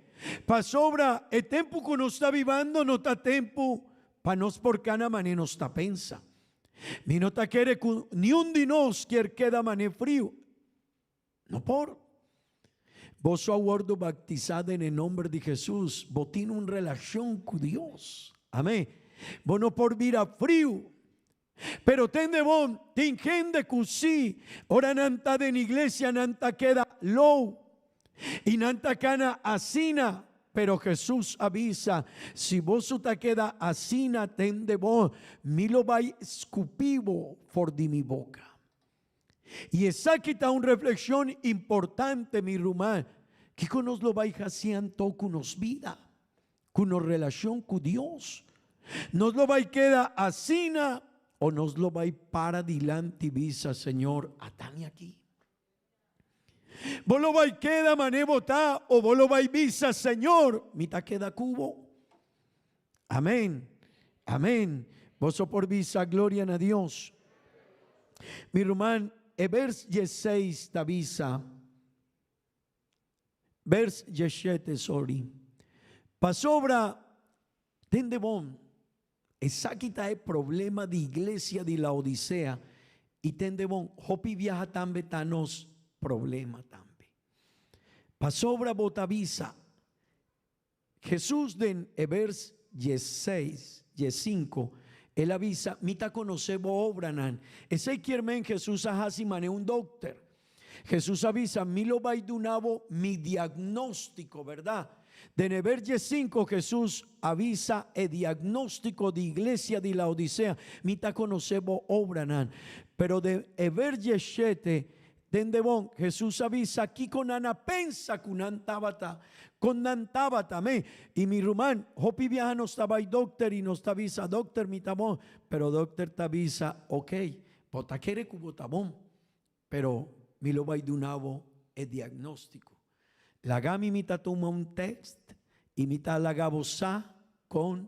Pasobra e tempu ku nos ta bibando no ta tempu pa nos por kana manera nos ta pensa. Mi no ta kere ku niun di nos kier keda manera friu. No por. Boso a wòrdu baktisá den e nòmber di Hesus, bo tin un relashon ku Dios. Amén. Bo no por bira friu. Pero tende bon, tin hende ku sí, ora nan ta den iglesia nan ta keda lou i nan ta kana asina. Pero Hesus a bisa, Si boso ta keda asina, tende bon, mi lo bai skupi bo for di mi boka. I esaki ta un reflekshon importante, mi ruman, kiko nos lo bai hasi anto ku nos bida, ku nos relashon ku Dios? Nos lo bai keda asina o nos lo bai para dilanti bisa, Señor, ata mi aki? Bo lo bai keda manera bo ta o bo lo bai bisa, Señor, mi ta keda ku bo? Amén. Amén. Boso por bisa gloria na Dios. Mi ruman, e vers dieseis ta bisa, vers dieshete, sorry. Pasobra, tende bon, esaki ta e problema di iglesia di Laodicea, i tende bon, hopi biaha tambe ta nos problema tambe. Pasobra bo ta bisa, Hesus den e vers diesseis, diessinko, el a bisa, Mi ta konosé bo obranan. Esei kier men Hesus a hasi manera un dokter. Hesus a bisa, Mi lo bai duna bo mi diagnóstiko, bèrdat? Den e vers diessinko Hesus a bisa e diagnóstiko di iglesia di Laodisea, Mi ta konosé bo obranan. Pero den e vers diesshete, Tende bon, Hesus a bisa kiko nan a pensa ku nan tabata, kon nan tabata. Amén. I mi ruman, hopi biaha nos ta bai dokter i nos ta bisa, Dokter, mi ta bon. Pero dokter ta bisa, Ok, bo ta kere ku bo ta bon, pero mi lo bai duna bo e diagnóstiko. Laga mi mi ta tuma un tèst i mi ta laga bo sa kon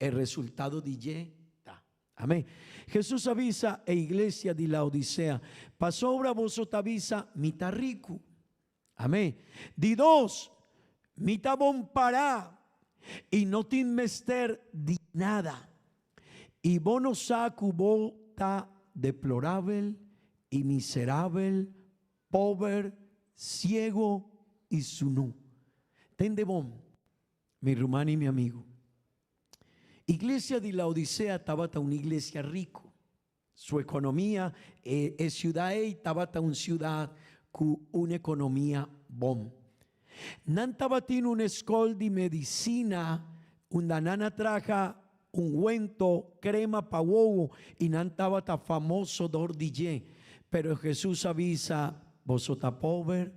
E resultado di dje ta. Amén. Jesús a bisa e iglesia di Laodicea, Pasobra boso ta bisa, Mi ta riku. Amén. Di dos, Mi ta bon pará i no tin mester di nada. I bo no sa ku bo ta deplorabel i miserabel, pober, siego i sunú. Tende bon. Mi ruman i mi amigu. Iglesia di Laodicea tabata un iglesia riku. Su ekonomia, e e siudat ei tabata un siudat ku un ekonomia bon. Nan tabatin un eskol di medisina unda nan a traha ungwento, krema pa wowo i nan tabata famoso dor di dje. Pero Hesus a bisa, Boso ta pober,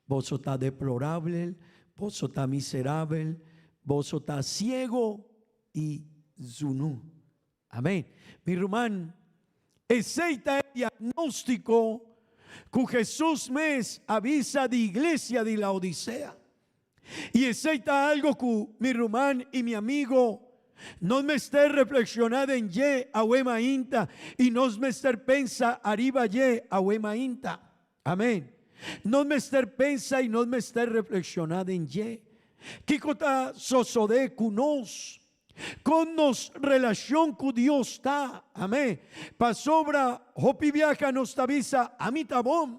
boso ta deplorabel, boso ta miserabel, boso ta siego i zunu. Amen. Mi ruman, esei ta e diagnóstiko ku Hesus mes a bisa di iglesia di Laodisea. I esei ta algo ku mi ruman i mi amigo nos mester reflekshoná den dje awe mainta i nos mester pensa ariba dje awe mainta. Amen. Nos mester pensa i nos mester reflekshoná den dje. Kiko ta sosodé ku nos? Kon nos relashon ku Dios ta? Amen. Pasobra hopi biaha nos ta bisa, Ami ta bon.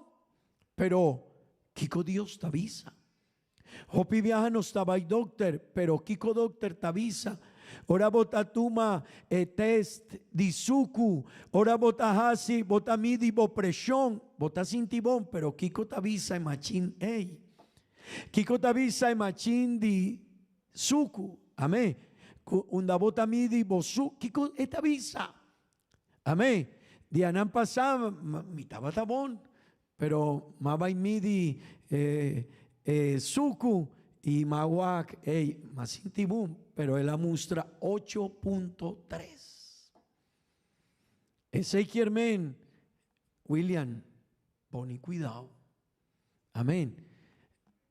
Pero, kiko Dios ta bisa? Hopi biaha nos ta bai dokter, pero kiko dokter ta bisa? Ora bo ta tuma e test di suku, ora bo ta hasi, bo ta midi bo preshon, bo ta sinti bon, pero kiko ta bisa e machin ei? Kiko ta bisa e machin di suku? Amén. Ku unda bo ta midi bo su, kiko e ta bisa? Amén. Dianan pasá mi tabata bon, Pero m'a bai midi e e suku i m'a wak ey m'a sinti bon pero el a mustra ocho punto tres. Esey kier men William poni cuidao. Amen.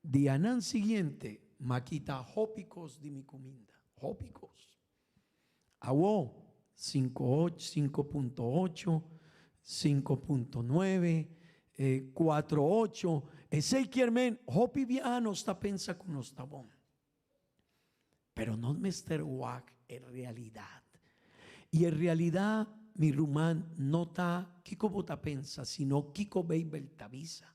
Dianan siguiente m'a kita hopi cos di mi cuminda, hopi cos. Awo, 5.8, 5.9. 4, 8, esei kier men hopi biaha nos ta pensa ku nos ta bon. Pero nos mester wak e realidat. I e realidat, mi ruman, no ta kiko bo ta pensa, sino kiko Beibel ta bisa.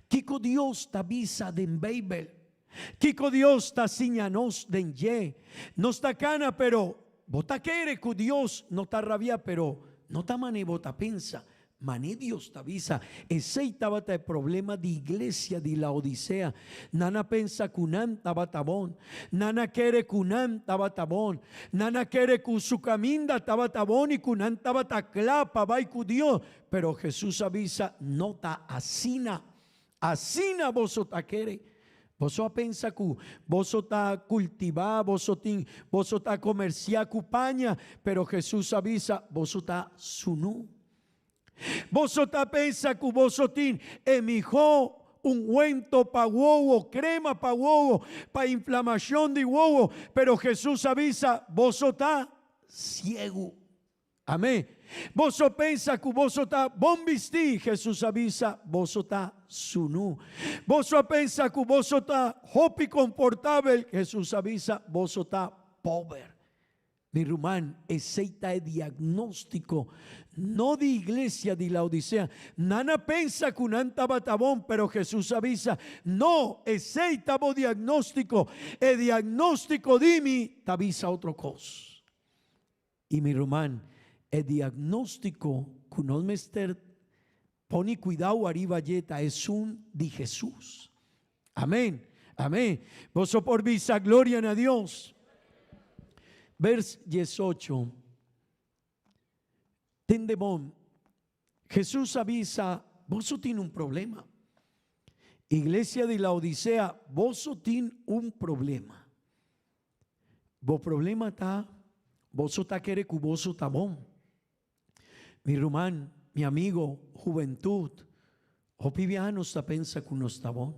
Kiko Dios ta bisa den Beibel? Kiko Dios ta siña nos den dje? Nos ta kana, pero bo ta kere ku Dios no ta rabia, pero no ta manera bo ta pensa. Mane Dios ta bisa, esei tabata e problema di iglesia di Laodisea. Nan a pensa ku nan tabata bon. Nan a kere ku nan tabata bon. Nan a kere ku su kaminda tabata bon i ku nan tabata kla pa bai ku Dios. Pero Hesus a bisa, No ta asina. Asina boso ta kere. Boso a pensa ku boso ta kultivá, boso tin, boso ta komersiá ku paña, pero Hesus a bisa, boso ta sunú. Boso ta pensa ku boso tin e mihó ungüento pa wowo, krema pa wowo, pa inflamashon di wowo, pero Hesus a bisa, boso ta siegu. Amén. Boso pensa ku boso ta bon bistí, Hesus a bisa, boso ta sunú. Boso a pensa ku boso ta hopi konfortabel, Hesus a bisa, boso ta pober. Mi ruman, esei ta e diagnóstiko, no di iglesia di Laodisea. Nan a pensa ku nan tabata bon, pero Hesus a bisa, No, esei ta bo diagnóstiko. E diagnóstiko di mi ta bisa otro kos. I mi ruman, e diagnóstiko ku nos mester pone kuidou ariba dje ta esun di Hesus. Amén. Amén. Boso por bisa gloria na Dios. Vers 18. Tende bon. Hesus a bisa, boso tin un problema. Iglesia di Laodisea, boso tin un problema. Bo problema ta, boso ta kere ku boso ta bon. Mi ruman, mi amigo, hubentut, hopi biaha nos ta pensa ku nos ta bon,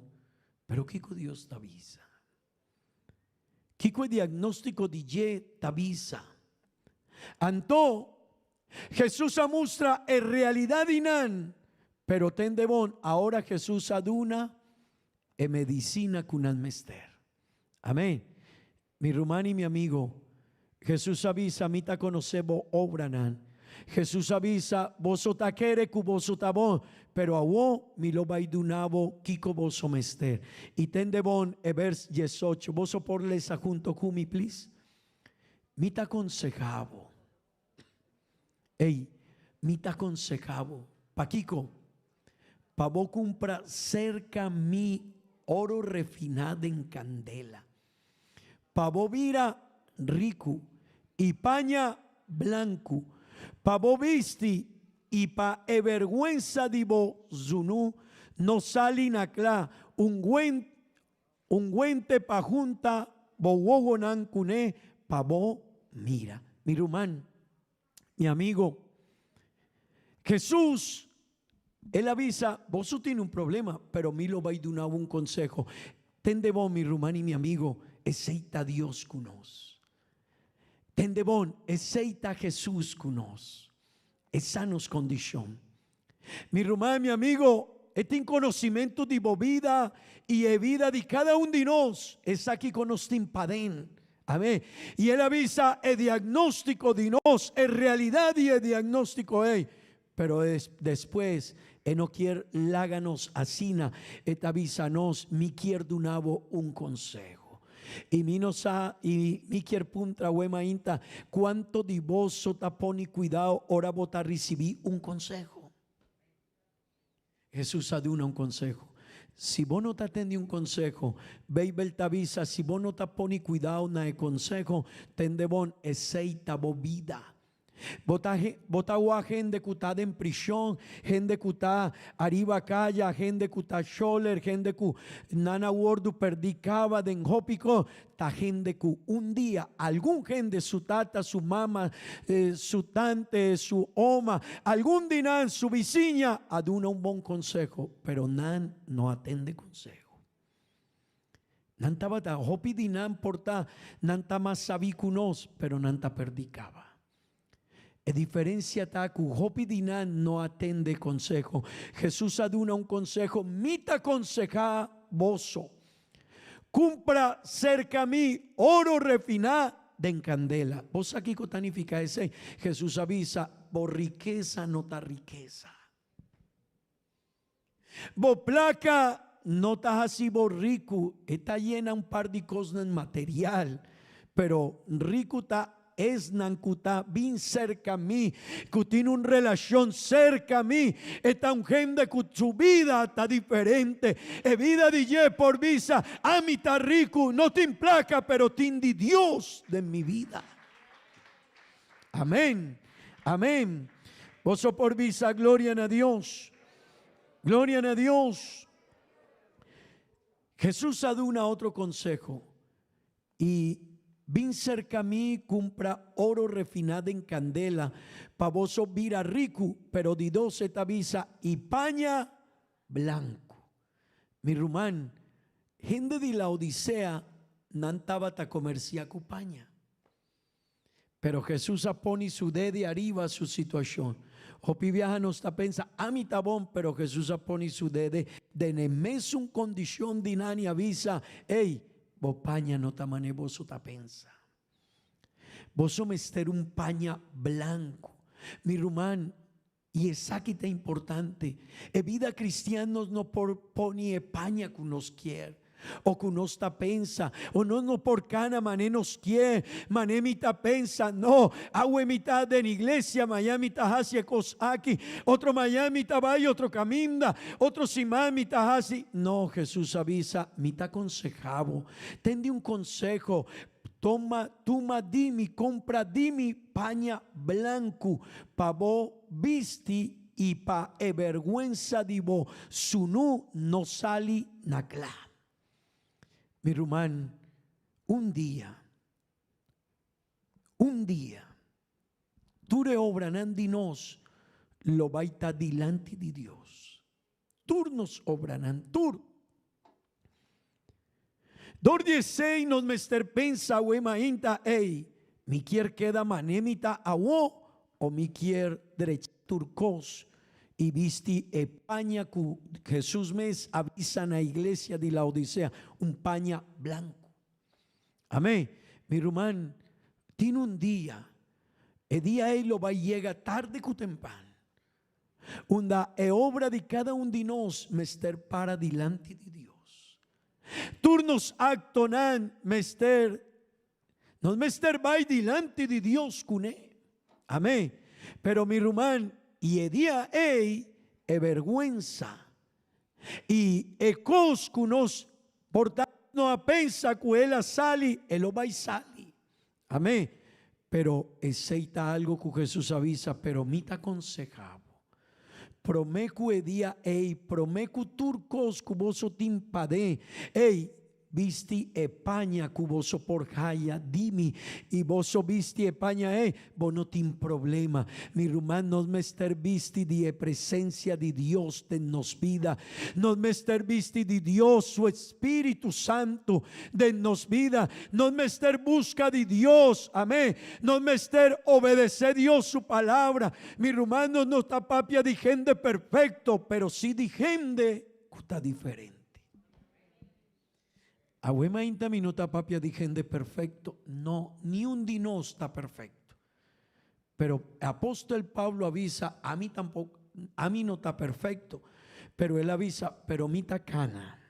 pero kiko Dios ta bisa? Kiko e diagnóstiko di dje ta bisa? Anto, Hesus a mustra e realidat di nan, pero tende bon, ahora Hesus a duna e medisina ku nan mester. Amén. Mi ruman i mi amigo, Hesus a bisa, Mi ta konosé bo obranan. Hesus a bisa, Boso ta kere ku boso ta bon, pero awó mi lo bai duna bo kiko boso mester. I tende bon e bers diesocho. Boso por lesa hunto ku mi, plis? Mi ta konsehá bo. Ey, mi ta konsehá bo. Pakiko? Pa bo kumpra serka mi oro refiná den kandela, pa bo bira riku, i paña blanku, pa bo bisti, i pa e bèrgwensa di bo zunú no sali na kla, Unguente pa junta bo wowonan kuné pa bo mira. Mi ruman, mi amigo, Jesús, el a bisa, boso tin un problema, pero mi lo bai duna bo un conseho. Tende bon, mi ruman i mi amigo, esei ta Dios ku nos. Tende bon, esei ta Jesús ku nos. Esa nos kondishon. Mi ruman, mi amigo, e tin konosimentu di bo bida i e bida di kada un di nos. Esaki ku nos tin paden. Amén. I el a bisa e diagnóstiko di nos, e realidat di e diagnóstiko ei. Pero despues e no kier laga nos asina. E ta bisa nos, Mi kier duna bo un konseho. I mi no sa, i mi kier puntra awe mainta, cuanto di boso ta poni cuidao ora bo ta ricibi un conseho? Jesus a duna un conseho. Si bo no ta tende un conseho, Bijbel ta bisa, si bo no ta poni cuidao na e conseho, tende bon, esey ta bo bida. Bo ta bo ta wak hende ku ta den prishon, hende ku ta ariba kaya, hende ku ta sholer, hende ku nan a wordu perdí kaba den hopi kos. Ta hende ku un dia algun hende, su tata, su mama, su tante, su oma, algun di nan, su bisiña, a duna un bon konseho, pero nan no a tende konseho. Nan tabata, hopi di nan por ta, nan ta mas sabí ku nos, pero nan ta perdí kaba. E diferencia ta cu hopi di nan no a tende conseho. Jesus a duna un conseho, Mi ta conseha boso, cumpra cerca mi oro refina den candela. Bo sa kico ta nifica esey? Jesus a bisa, Bo rikesa no ta rikesa. Bo placa no ta haci bo ricu, e ta yena un par di cosnan material, pero ricu ta esnan cu ta bin cerca mi, cu tin un relacion cerca mi, e ta un hende cu su bida ta diferente, e bida di dje por bisa, Ami ta ricu, no tin placa, pero tin di Dios den mi bida. Amén, amén. Boso por bisa gloria na Dios. Gloria na Dios. Jesús a duna otro conseho. Y bin cerca mi cumpra oro refiná den candela pa boso bira ricu, pero di dos e ta bisa y paña blanco. Mi ruman, hende di Laodicea nan tabata comercia cu paña. Pero Jesús a pone su dede ariba su situacion. Hopi biaha nos ta pensa, Ami ta bon, pero Jesús a pone su dede den e mesun condicion di nan y a bisa, Ey, bo paña no ta mane boso ta pensa. Boso mester un paña blanco. Mi ruman, y esaki ta importante, e bida cristian nos no por pone e paña cu nos kier, o cu nos ta pensa, o nos no por cana mane nos kier, mane mi ta pensa, no, awe mi ta den iglesia, maña mi ta haci e cos aki, otro maña mi ta bay otro caminda, otro siman mi ta haci, no, Jesus a bisa, mi ta conseha bo, tende un conseho, Toma, tuma di mi, compra di mi paña blancu pa bo bisti i pa e berguensa di bo sunu no sali na cla. Mi ruman, un dia, un dia, tur e obranan di nos lo bai ta dilanti di Dios. Tur nos obranan, tur. Dor di esei nos mester pensa awe mainta, Ey, mi kier keda mane mi ta awo o mi kier drecha tur kos i bisti e paña ku Jesus mes a bisa na iglesia di Laodisea, un paña blanku. Amén. Mi ruman, tin un dia, e dia ei lo bai yega tarde ku tempan. Unda e obra di kada un di nos mester para dilanti di Dios. Tur nos aktonan mester, nos mester bai dilanti di Dios kuné. Amén. Pero mi ruman, i e dia ei e bergwensa i e kos ku nos por ta no a pensa ku el a sali, e lo bai sali. Amén. Pero esey ta algo cu Jesús a bisa, pero mi ta conseha bo. Prome cu e dia ey, prome cu tur cos cu boso tin paden, ey, bisti e paña cu boso por haya di mi, y boso bisti e paña ey, bo no tin problema. Mi ruman, nos mester bisti di e presencia di Dios den nos bida. Nos mester bisti di Dios su Spiritu Santu den nos bida. Nos mester buska di Dios, amén. Nos mester obedesé Dios su palabra. Mi ruman, nos no ta papia di hende perfecto, pero sí di hende ku ta diferente. Awe mainta mi no ta papia di hende perfecto, no, niun di nos ta perfecto. Pero apostel Pablo a bisa, ami tampoco, ami no ta perfecto, pero el a bisa, pero mi ta cana.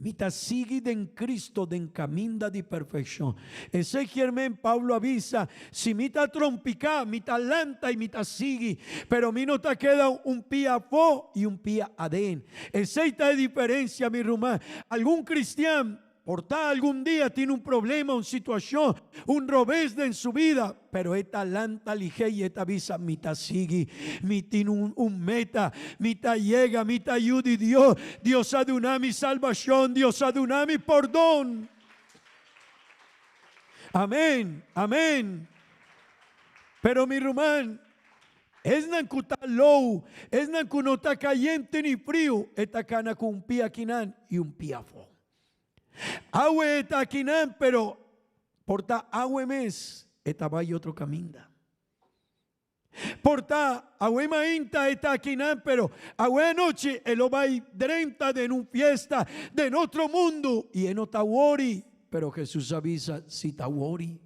Mi ta sigui den Cristo den caminda di perfeccion. Esey kier men Pablo a bisa, si mi ta trompica, mi ta lanta y mi ta sigui, pero mi no ta keda un pia afo y un pia aden. Esey ta e diferencia, mi ruman. Algun cristian Por ta algun dia tin un problema, un situacion, un robes den su bida, pero e ta lanta lihé y e ta bisa, Mi ta sigui, mi tin un un meta, mi ta yega, mi ta yu di Dios, Dios a duna mi salbacion, Dios a duna mi pordon. Amen, amen. Pero mi ruman, esnan cu ta lou, esnan cu no ta cayente ni friu, e ta cana cu un pia akinan y un pia afó. Awe e ta akinan, pero por ta awe mes e ta bai otro caminda. Por ta awe mainta e ta akinan, pero awe anochi e lo bai drenta den un fiesta den otro mundu i e no ta wori. Pero Hesus a bisa, Si ta wori,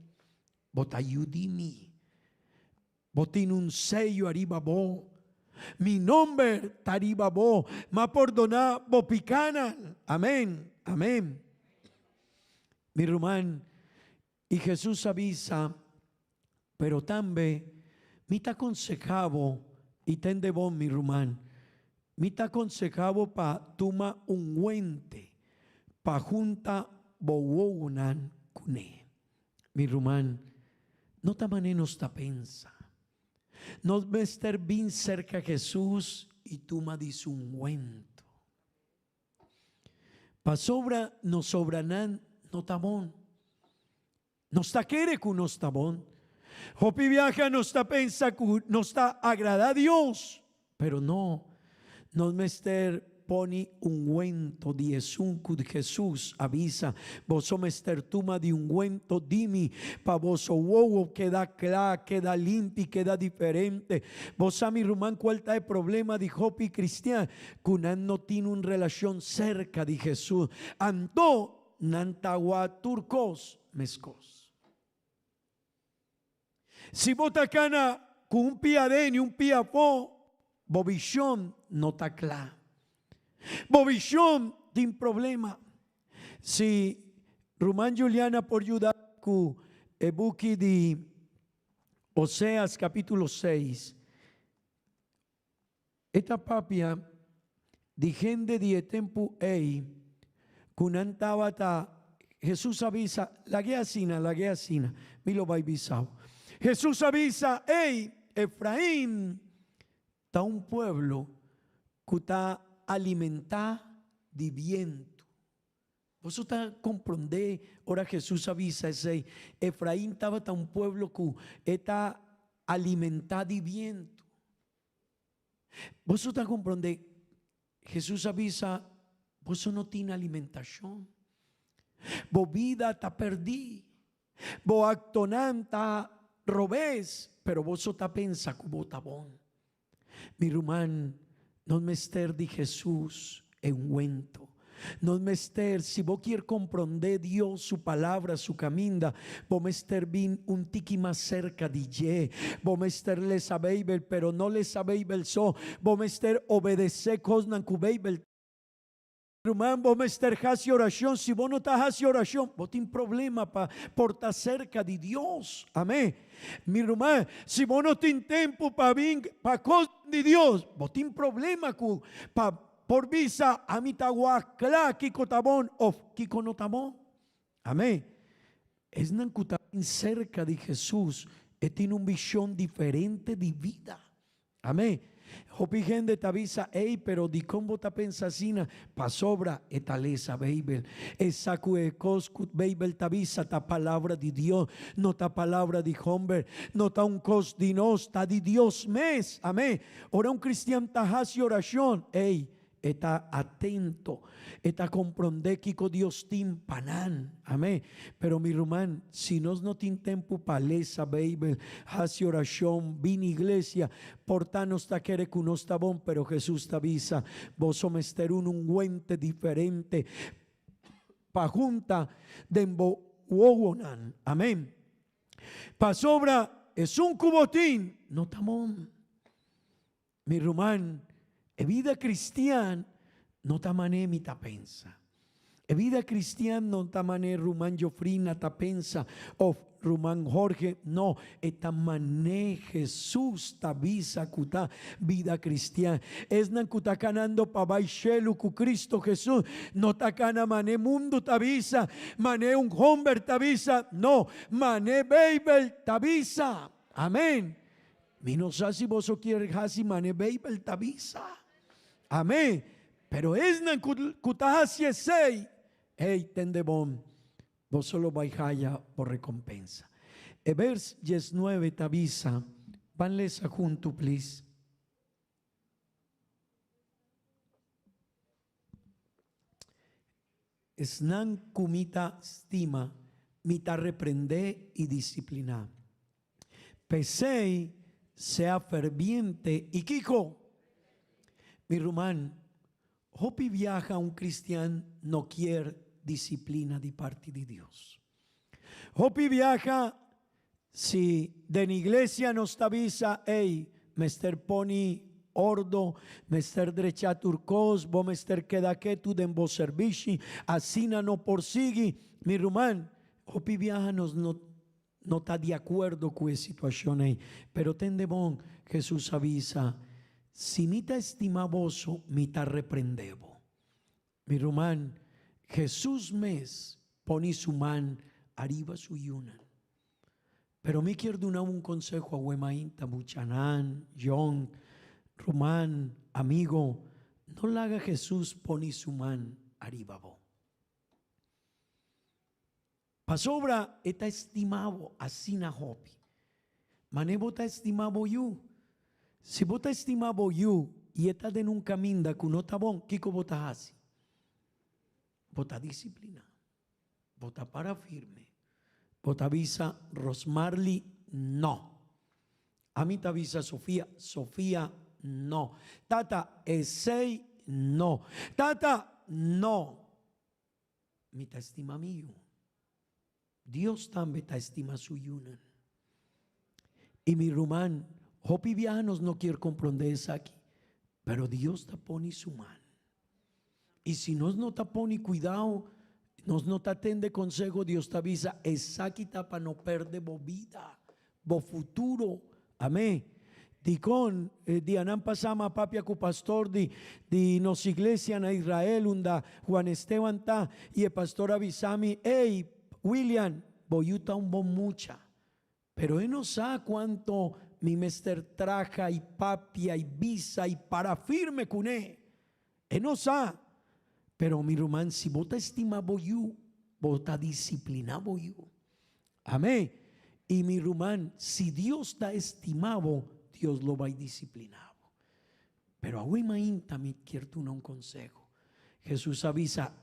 bo ta yu di mi. Bo tin un seyo ariba bo. Mi nomber ta riba bo. M'a pordoná bo pikánan. Amén. Amén. Mi ruman, i Hesus a bisa, Pero tambe mi ta konsehá bo, i tende bon, mi ruman, mi ta konsehá bo pa tuma unguente pa hunta bo wowonan kuné. Mi ruman, no ta manera nos ta pensa. Nos mester bin serka Hesus i tuma di su unguento. Pasobra nos obranan no ta bon. Nos ta kere ku nos ta bon. Hopi biaha nos ta pensa ku nos ta agradá Dios, pero no. Nos mester pone ungwento di esun ku Hesus a bisa, Boso mester tuma di ungwento di mi pa boso wowo keda kla, keda limpi, keda diferente. Bo sa, mi ruman, kual ta e problema di hopi kristian? Ku nan no tin un relashon serka di Hesus. Anto nan ta wak tur kos meskos. Si bo ta kana ku un pia aden i un pia afó, bo vishon no ta kla. Bo vishon tin problema. Si Ruman Juliana por yuda ku e buki di Oseas kapítulo seis, E ta papia di hende di e tempu ei ku nan tabata, Hesus a bisa, Lag'é asina, lag'é asina, mi lo bai bisau. Hesus a bisa, Ei, Efrain ta un pueblo ku ta alimentá di bientu. Boso ta komprondé ora Hesus a bisa esei? Efrain tabata un pueblo ku e ta alimentá di bientu. Boso ta komprondé? Hesus a bisa, Boso no tin alimentashon. Bo bida ta pèrdí. Bo aktonan ta robes, pero boso ta pensa ku bo ta bon. Mi ruman, nos mester di Hesus e ungwento. Nos mester, si bo kier komprondé Dios su Palabra, su kaminda, bo mester bin un tiki mas serka di dje. Bo mester lesa Beibel, pero no lesa Beibel so, bo mester obedesé kosnan ku Beibel. Ruman, bo mester hasi orashon. Si bo no ta hasi orashon, bo tin problema pa por ta serka di Dios. Amén. Mi ruman, si bo no tin tempu pa bin pa kos di Dios, bo tin problema ku pa Por bisa, Ami ta wak kla kiko ta bon of kiko no ta bon. Amén. Esnan ku ta bin serka di Hesus e tin un bishon diferente di bida. Amén. Hopi hende ta bisa, Ey, pero dikon bo ta pensa asina? Pasobra e ta lesa Beibel. E sa ku e kos ku Beibel ta bisa ta palabra di Dios, no ta palabra di homber, no ta un kos di nos, ta di Dios mes. Amén. Ora un cristian ta haci oracion, ey, e ta atento, e ta comprende kico Dios tin pa nan. Amen. Pero mi ruman, si nos no tin tempo pa lesa Bijbel, haci oracion, bini iglesia, por ta nos ta kere cu nos ta bon, pero Jesus ta bisa, boso mester un unguente diferente pa junta den bo wowonan. Amen. Pasobra esun ku bo tin no ta bon. Mi ruman, e bida kristian no ta manera mi ta pensa. E bida kristian no ta manera ruman Jofrina ta pensa òf ruman Jorge. No, e ta manera Hesus ta bisa ku ta bida kristian. Esnan ku ta kanando pa bai shelu ku Kristo Hesus no ta kana manera mundu ta bisa, manera un homber ta bisa. No, Mane Beibel ta bisa. Amen. Mi no sa si boso kier hasi mane Beibel ta bisa. Amen. Pero esnan ku ku ta hasi esei, hey, tende bon, boso lo bai haya bo rekompensa. E vers diesnuebe ta bisa, ban lesa huntu please. Esnan ku mi ta stima, mi ta reprendé i disipliná. P'esei, Sea ferviente i kiko? Mi ruman, hopi biaha un kristian no kier disiplina di parti di Dios. Hopi biaha si den iglesia nos ta bisa, ey, mester poni ordo, mester drecha tur kos, bo mester keda ketu den bo serbishi, asina no por sigui. Mi ruman, hopi biaha nos no no ta di akuerdo ku e situashon ei. Pero tende bon, Hesus a bisa, Si mi ta estima boso, mi ta reprende bo. Mi ruman, Hesus mes poni su man ariba su yunan. Pero mi kier duna un konseho awe mainta, muchanan, yòn, ruman, amigo, no laga Hesus poni su man ariba bo. Pasobra e ta estima bo asina hopi. Mane bo ta estima bo yu? Si bo ta estima bo yu i e ta den un kaminda ku no ta bon, kiko bo ta hasi? Bo ta disipliná. Bo ta para firme. Bo ta bisa Rosmarly no. Ami ta bisa Sofia, Sofia no. Tata, esei no. Tata, no. Mi ta stima mi yu. Dios tambe ta stima su yunan. I mi ruman, hopi biaha nos no kier komprondé esaki, pero Dios ta pone su man. I si nos no ta pone kuidao, nos no ta tende konseho, Dios ta bisa, esaki ta pa no pèrdè bo bida. Bo futuro. Amén. Dikon e dianan pasá m'a papia ku pastor di di nos iglesia na Israel unda Juan Esteban ta i e pastor a bisa mi, Ey, William, bo yu ta un bon mucha, pero e no sa kuanto mi mester traha i papia i bisa i para firme kuné. E no sa. Pero mi ruman, si bo ta estima bo yu, bo ta disipliná bo yu. Amén. I mi ruman, si Dios ta estima bo, Dios lo bai disipliná bo. Pero awe mainta mi kier duna un konseho. Hesus a bisa,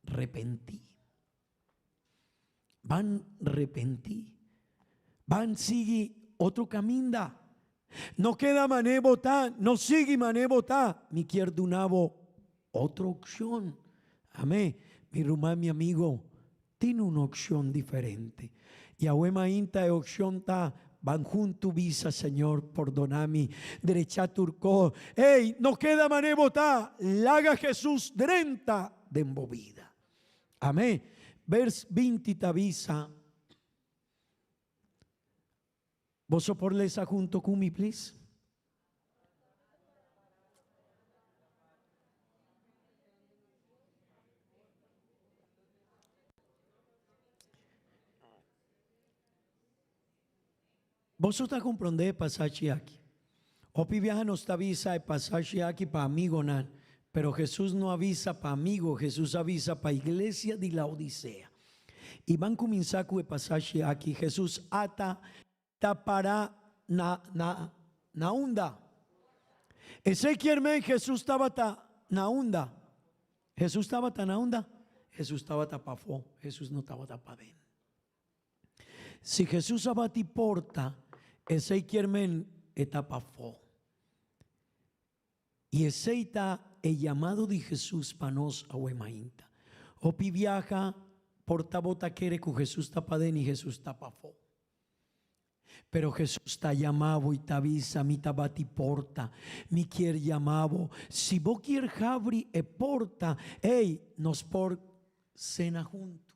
Repentí. Ban repentí. Ban sigui otro kaminda. No keda manera bo ta, no sigui manera bo ta. Mi kier duna bo otro opshon. Amén. Mi ruman, mi amigo, tin un opshon diferente. I awe mainta e opshon ta, ban huntu bisa, Señor, pordona mi. Drecha tur kos. Ey, no keda manera bo ta. Laga Hesus drenta den bo bida. Amén. Vers 20 ta bisa, Boso por lesa hunto ku mi, please? Boso ta komprondé e pasashi aki? Hopi biaha nos ta bisa e pasashi aki pa amigonan, pero Hesus no a bisa pa amigo, Hesus a bisa pa iglesia di Laodisea. I ban kuminsá ku e pasashi aki, Hesus ata ta pará na na na unda? Esei kier men Hesus tabata na unda? Hesus tabata na unda? Hesus tabata pafó, Hesus no tabata paden. Si Hesus a bati porta, esei kier men e ta pafó. I esei ta e yamado di Hesus pa nos awe mainta. Hopi biaha por ta bo ta kere ku Hesus ta paden i Hesus ta pafó. Pero Hesus ta yama bo i ta bisa, Mi ta bati porta, mi kier yama bo. Si bo kier habri e porta, ei, nos por sena huntu.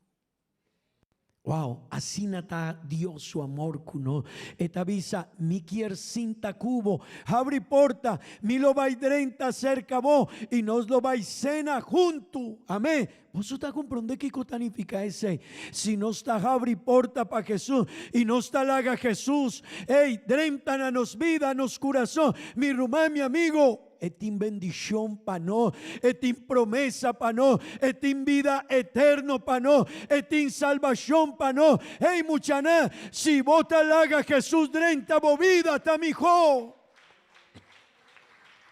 Wow, asina ta Dios su amor ku nos. E ta bisa, Mi kier sinta ku bo. Habri porta, mi lo bai drenta serka bo i nos lo bai sena huntu. Amén. Boso ta komprondé kiko ta nifiká esei? Si nos ta habri porta pa Hesus i nos ta laga Hesus, ey, drenta na nos bida, nos kurason, mi ruman, mi amigo, E tin bendishon pa nos, e tin promesa pa nos, e tin bida eterno pa nos, e tin salbashon pa nos. Hey muchanan, si bo ta laga Hesus drenta bo bida ta mihó.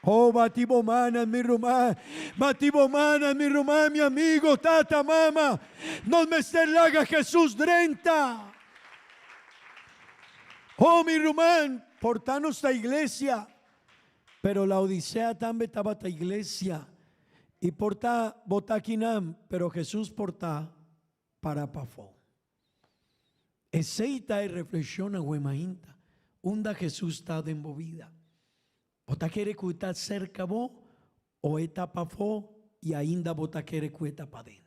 Oh, bati bo mannan, mi ruman, bati bo mannan, mi ruman, mi amigo, tata, mama. Nos mester laga Hesus drenta. Oh, mi ruman. Por ta nos ta iglesia, pero Laodicea tambe tabata iglesia. I por ta bo ta akinan, pero Jesus por ta para pafó. Esei ta e reflekshon awe mainta, unda Jesus ta den bo bida. Bo ta kere ku e ta serka bo o e ta pafó i ainda bo ta kere ku e ta paden?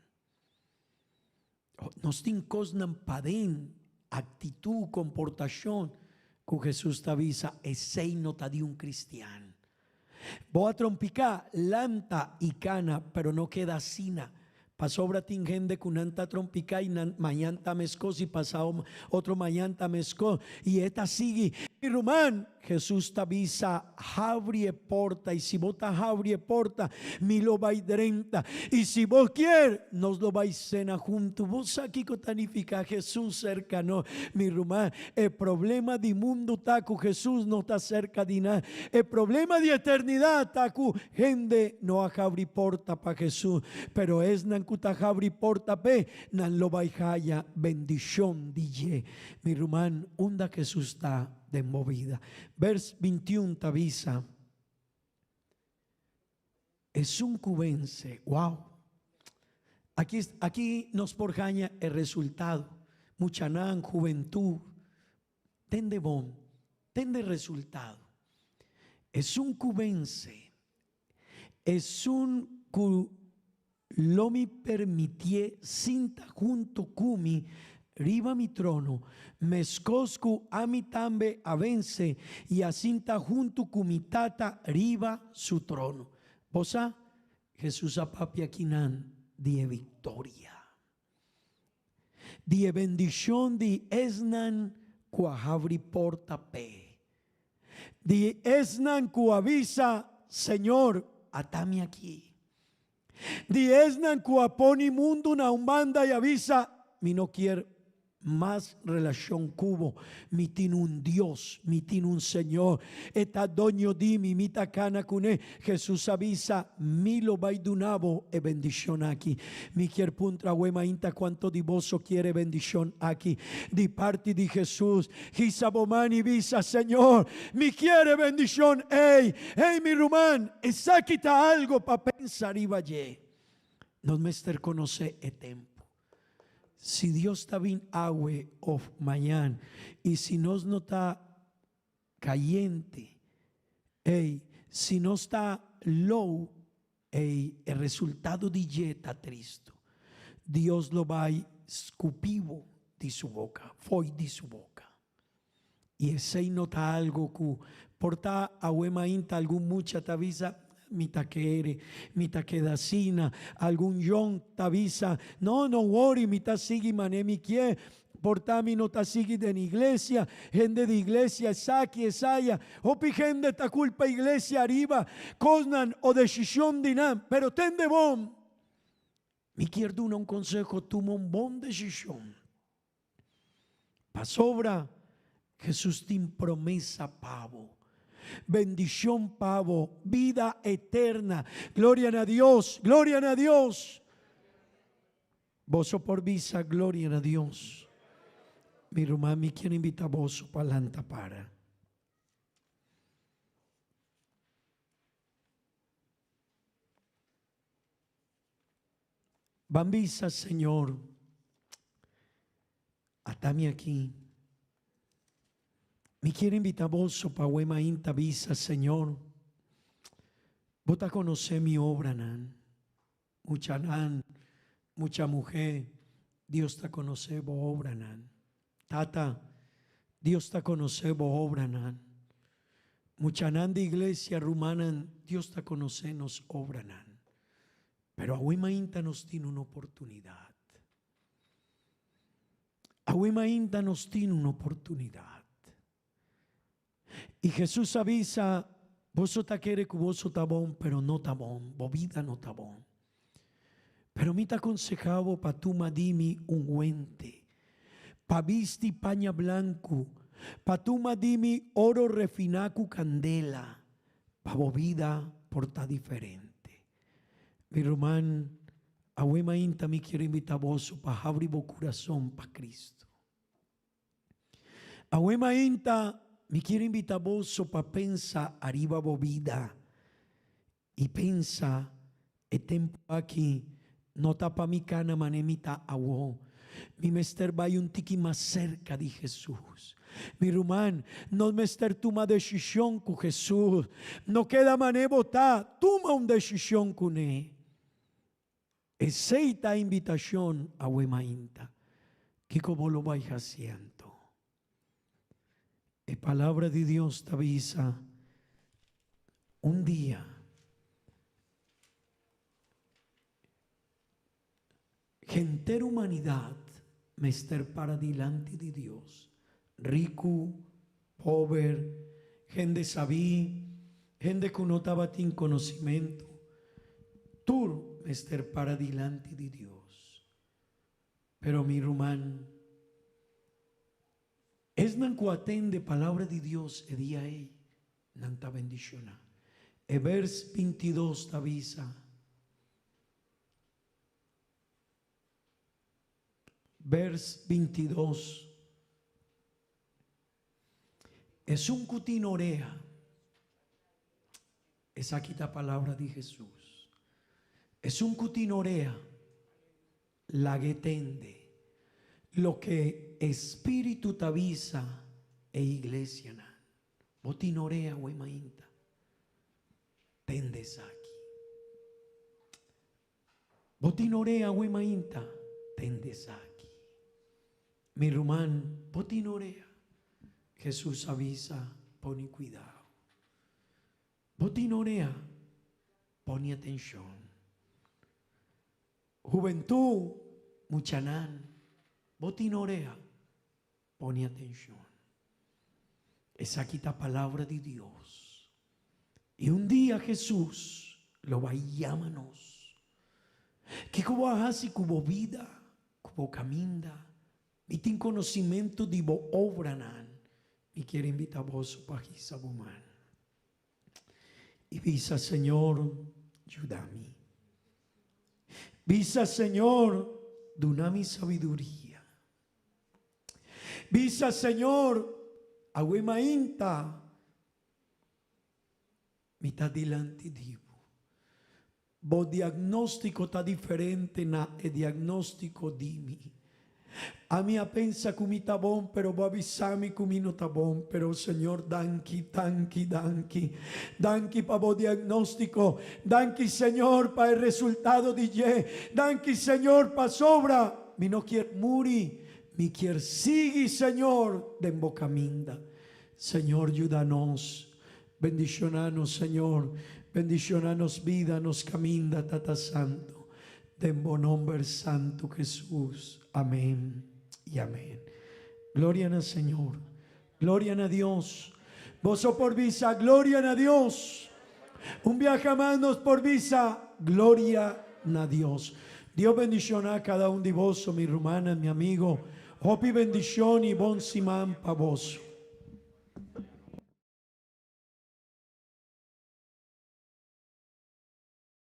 Nos tin kosnan paden, aktitut, komportashon, ku Hesus ta bisa esei no ta di un kristian. Bo a trompiká, lanta i kana, pero no keda asina. Pasobra tin hende ku nan ta trompiká i nan mañan ta meskos i pasao otro mañan ta meskos i e ta sigui. Mi ruman, Hesus ta bisa, Habri e porta, i si bo ta habri e porta, mi lo bai drenta. I si bo kier, nos lo bai sena huntu. Bo sa kiko ta nifiká Hesus serka nos? Mi ruman, e problema di mundu ta ku Hesus no ta serka di nan. E problema di eternidat ta ku hende no a habri porta pa Hesus. Pero esnan ku ta habri porta p'e, nan lo bai haya bendishon di dje. Mi ruman, unda Hesus ta? Den bo bida. Vers bintiun ta bisa, Esun ku vense, wow! Aki, aki nos por haña e resultado. Muchanan, hubentut, tende bon, tende resultado. Esun ku vense, Esun ku lo mi permitié sinta hunto ku mi riba mi trono, meskos ku ami tambe a vense i a sinta hunto ku mi Tata riba su trono. Bo sa, Hesus a papia kinan di e viktoria, di e bendishon di esnan ku a habri porta p'e. Di esnan ku a bisa, Señor, ata mi aki. Di esnan ku a poni mundu na un banda i a bisa, Mi no kier mas relashon ku bo. Mi tin un Dios, mi tin un Señor. E ta doño di mi, mi ta kana kuné. Hesus a bisa, Mi lo bai duna bo e bendishon aki. Mi kier puntra awe mainta kuanto di boso kier e bendishon aki di parti di Hesus. Hisa bo man i bisa, Señor, mi kier e bendishon ei. Ei, mi ruman, esaki ta algo pa pensa riba dje. Nos mester konosé e tempu. Si Dios ta bin awe òf mañan i si nos no ta Cayente. Ey, si nos ta low, ey, e resultado di dje ta tristo. Dios lo bay scupi bo di su boca, fo'i di su boca. Y esey no ta algo cu por ta awe mainta algun mucha ta bisa, mi ta kere, mi ta keda asina. Algun yong ta bisa, no, no worry, mi ta sigui mane mi kier. Por ta mi no ta sigui den iglesia, hende di iglesia esaki, esaya. Hopi hende ta culpa iglesia ariba cosnan o decision di nan, pero tende bon. Mi kier duna un conseho, tuma un bon decision. Pasobra Jesus tin promesa pa bo. Bendicion pa bo, bida eterna. Gloria na Dios, gloria na Dios. Boso por bisa gloria na Dios. Mi ruman, mi kier invita boso pa lanta para. Ban bisa, Señor, ata mi aki. Mi kier invita boso pa awe mainta bisa, Señor, bo ta conoce mi obranan. Muchanan, mucha muhé, Dios ta konosé bo obranan. Tata, Dios ta konosé bo obranan. Muchanan di iglesia, rumannan, Dios ta konosé nos obranan. Pero awe mainta nos tin un oportunidat. Awe mainta nos tin un oportunidat. I Hesus a bisa, Boso ta kere ku boso ta bon, pero no ta bon, bo bida no ta bon. Pero mi ta konsehá bo pa tuma di mi unguente, pa bisti paña blanku, pa tuma di mi oro refiná ku kandela, pa bo bida por ta diferente. Mi ruman, awe mainta mi kier invitá boso pa habri bo kurason pa Kristu. Awe mainta. mi kier invita boso pa pensa ariba bo bida y pensa e tempo aki no ta pa mi cana mane mi ta awo. Mi mester bay un tiki mas cerca di Jesus. Mi ruman, nos mester tuma decision cu Jesus. No keda mane bo ta, tuma un decision cune. Esey ta invitacion awe mainta. Kico bo lo bay haciendo? E Palabra di Dios ta bisa, Un dia henter humanidad mester para dilanti di Dios, ricu, pober, hende sabí, hende cu no tabatin conocimento, tur mester para dilanti di Dios. Pero mi ruman, esnan ku atende palabra di Dios e dia ei, nan ta bendishoná. E bers bintidos ta bisa, Bers bintidos, Esun ku tin orea, esaki ta palabra di Hesus, esun ku tin orea, Lag'é tende loke e Spiritu ta bisa e iglesianan. Bo tin orea awe mainta? Tende esaki. Bo tin orea awe mainta? Tende esaki. Mi ruman, bo tin orea? Hesus a bisa, Pone kuidao. Bo tin orea? Pone atenshon. Hubentud, muchanan, bo tin orea, pone atencion. Esaki ta palabra di Dios. Y un dia Jesus lo bay yama nos. Kico bo a haci cu bo bida, cu bo caminda? Mi tin conocimento di bo obranan. Mi kier invita boso pa hisa bo man. Y bisa, Señor, yuda mi. Bisa, Señor, duna mi sabiduria. Bisa, Señor, awe mainta mi ta dilanti di bo. Bo diagnóstiko ta diferente na e diagnóstiko di mi. Ami a pensa ku mi ta bon, pero bo a bisa mi ku mi no ta bon. Pero Señor, danki, danki, danki. Danki pa bo diagnóstiko. Danki, Señor, pa e resultado di dje. Danki, Señor, pasobra mi no kier muri. Mi kier sigui, Señor, den bo kaminda. Señor, yuda nos. Bendiciona nos Señor, bendiciona nos bida, nos caminda Tata Santo, den bo nomber Santo Jesus, amen y amen. Gloria na Señor, gloria na Dios, boso por bisa gloria na Dios, un biaha mas nos por bisa gloria na Dios. Dios bendiciona cada un di boso, mi rumannan, mi amigo, hopi bendicion y bon siman pa boso.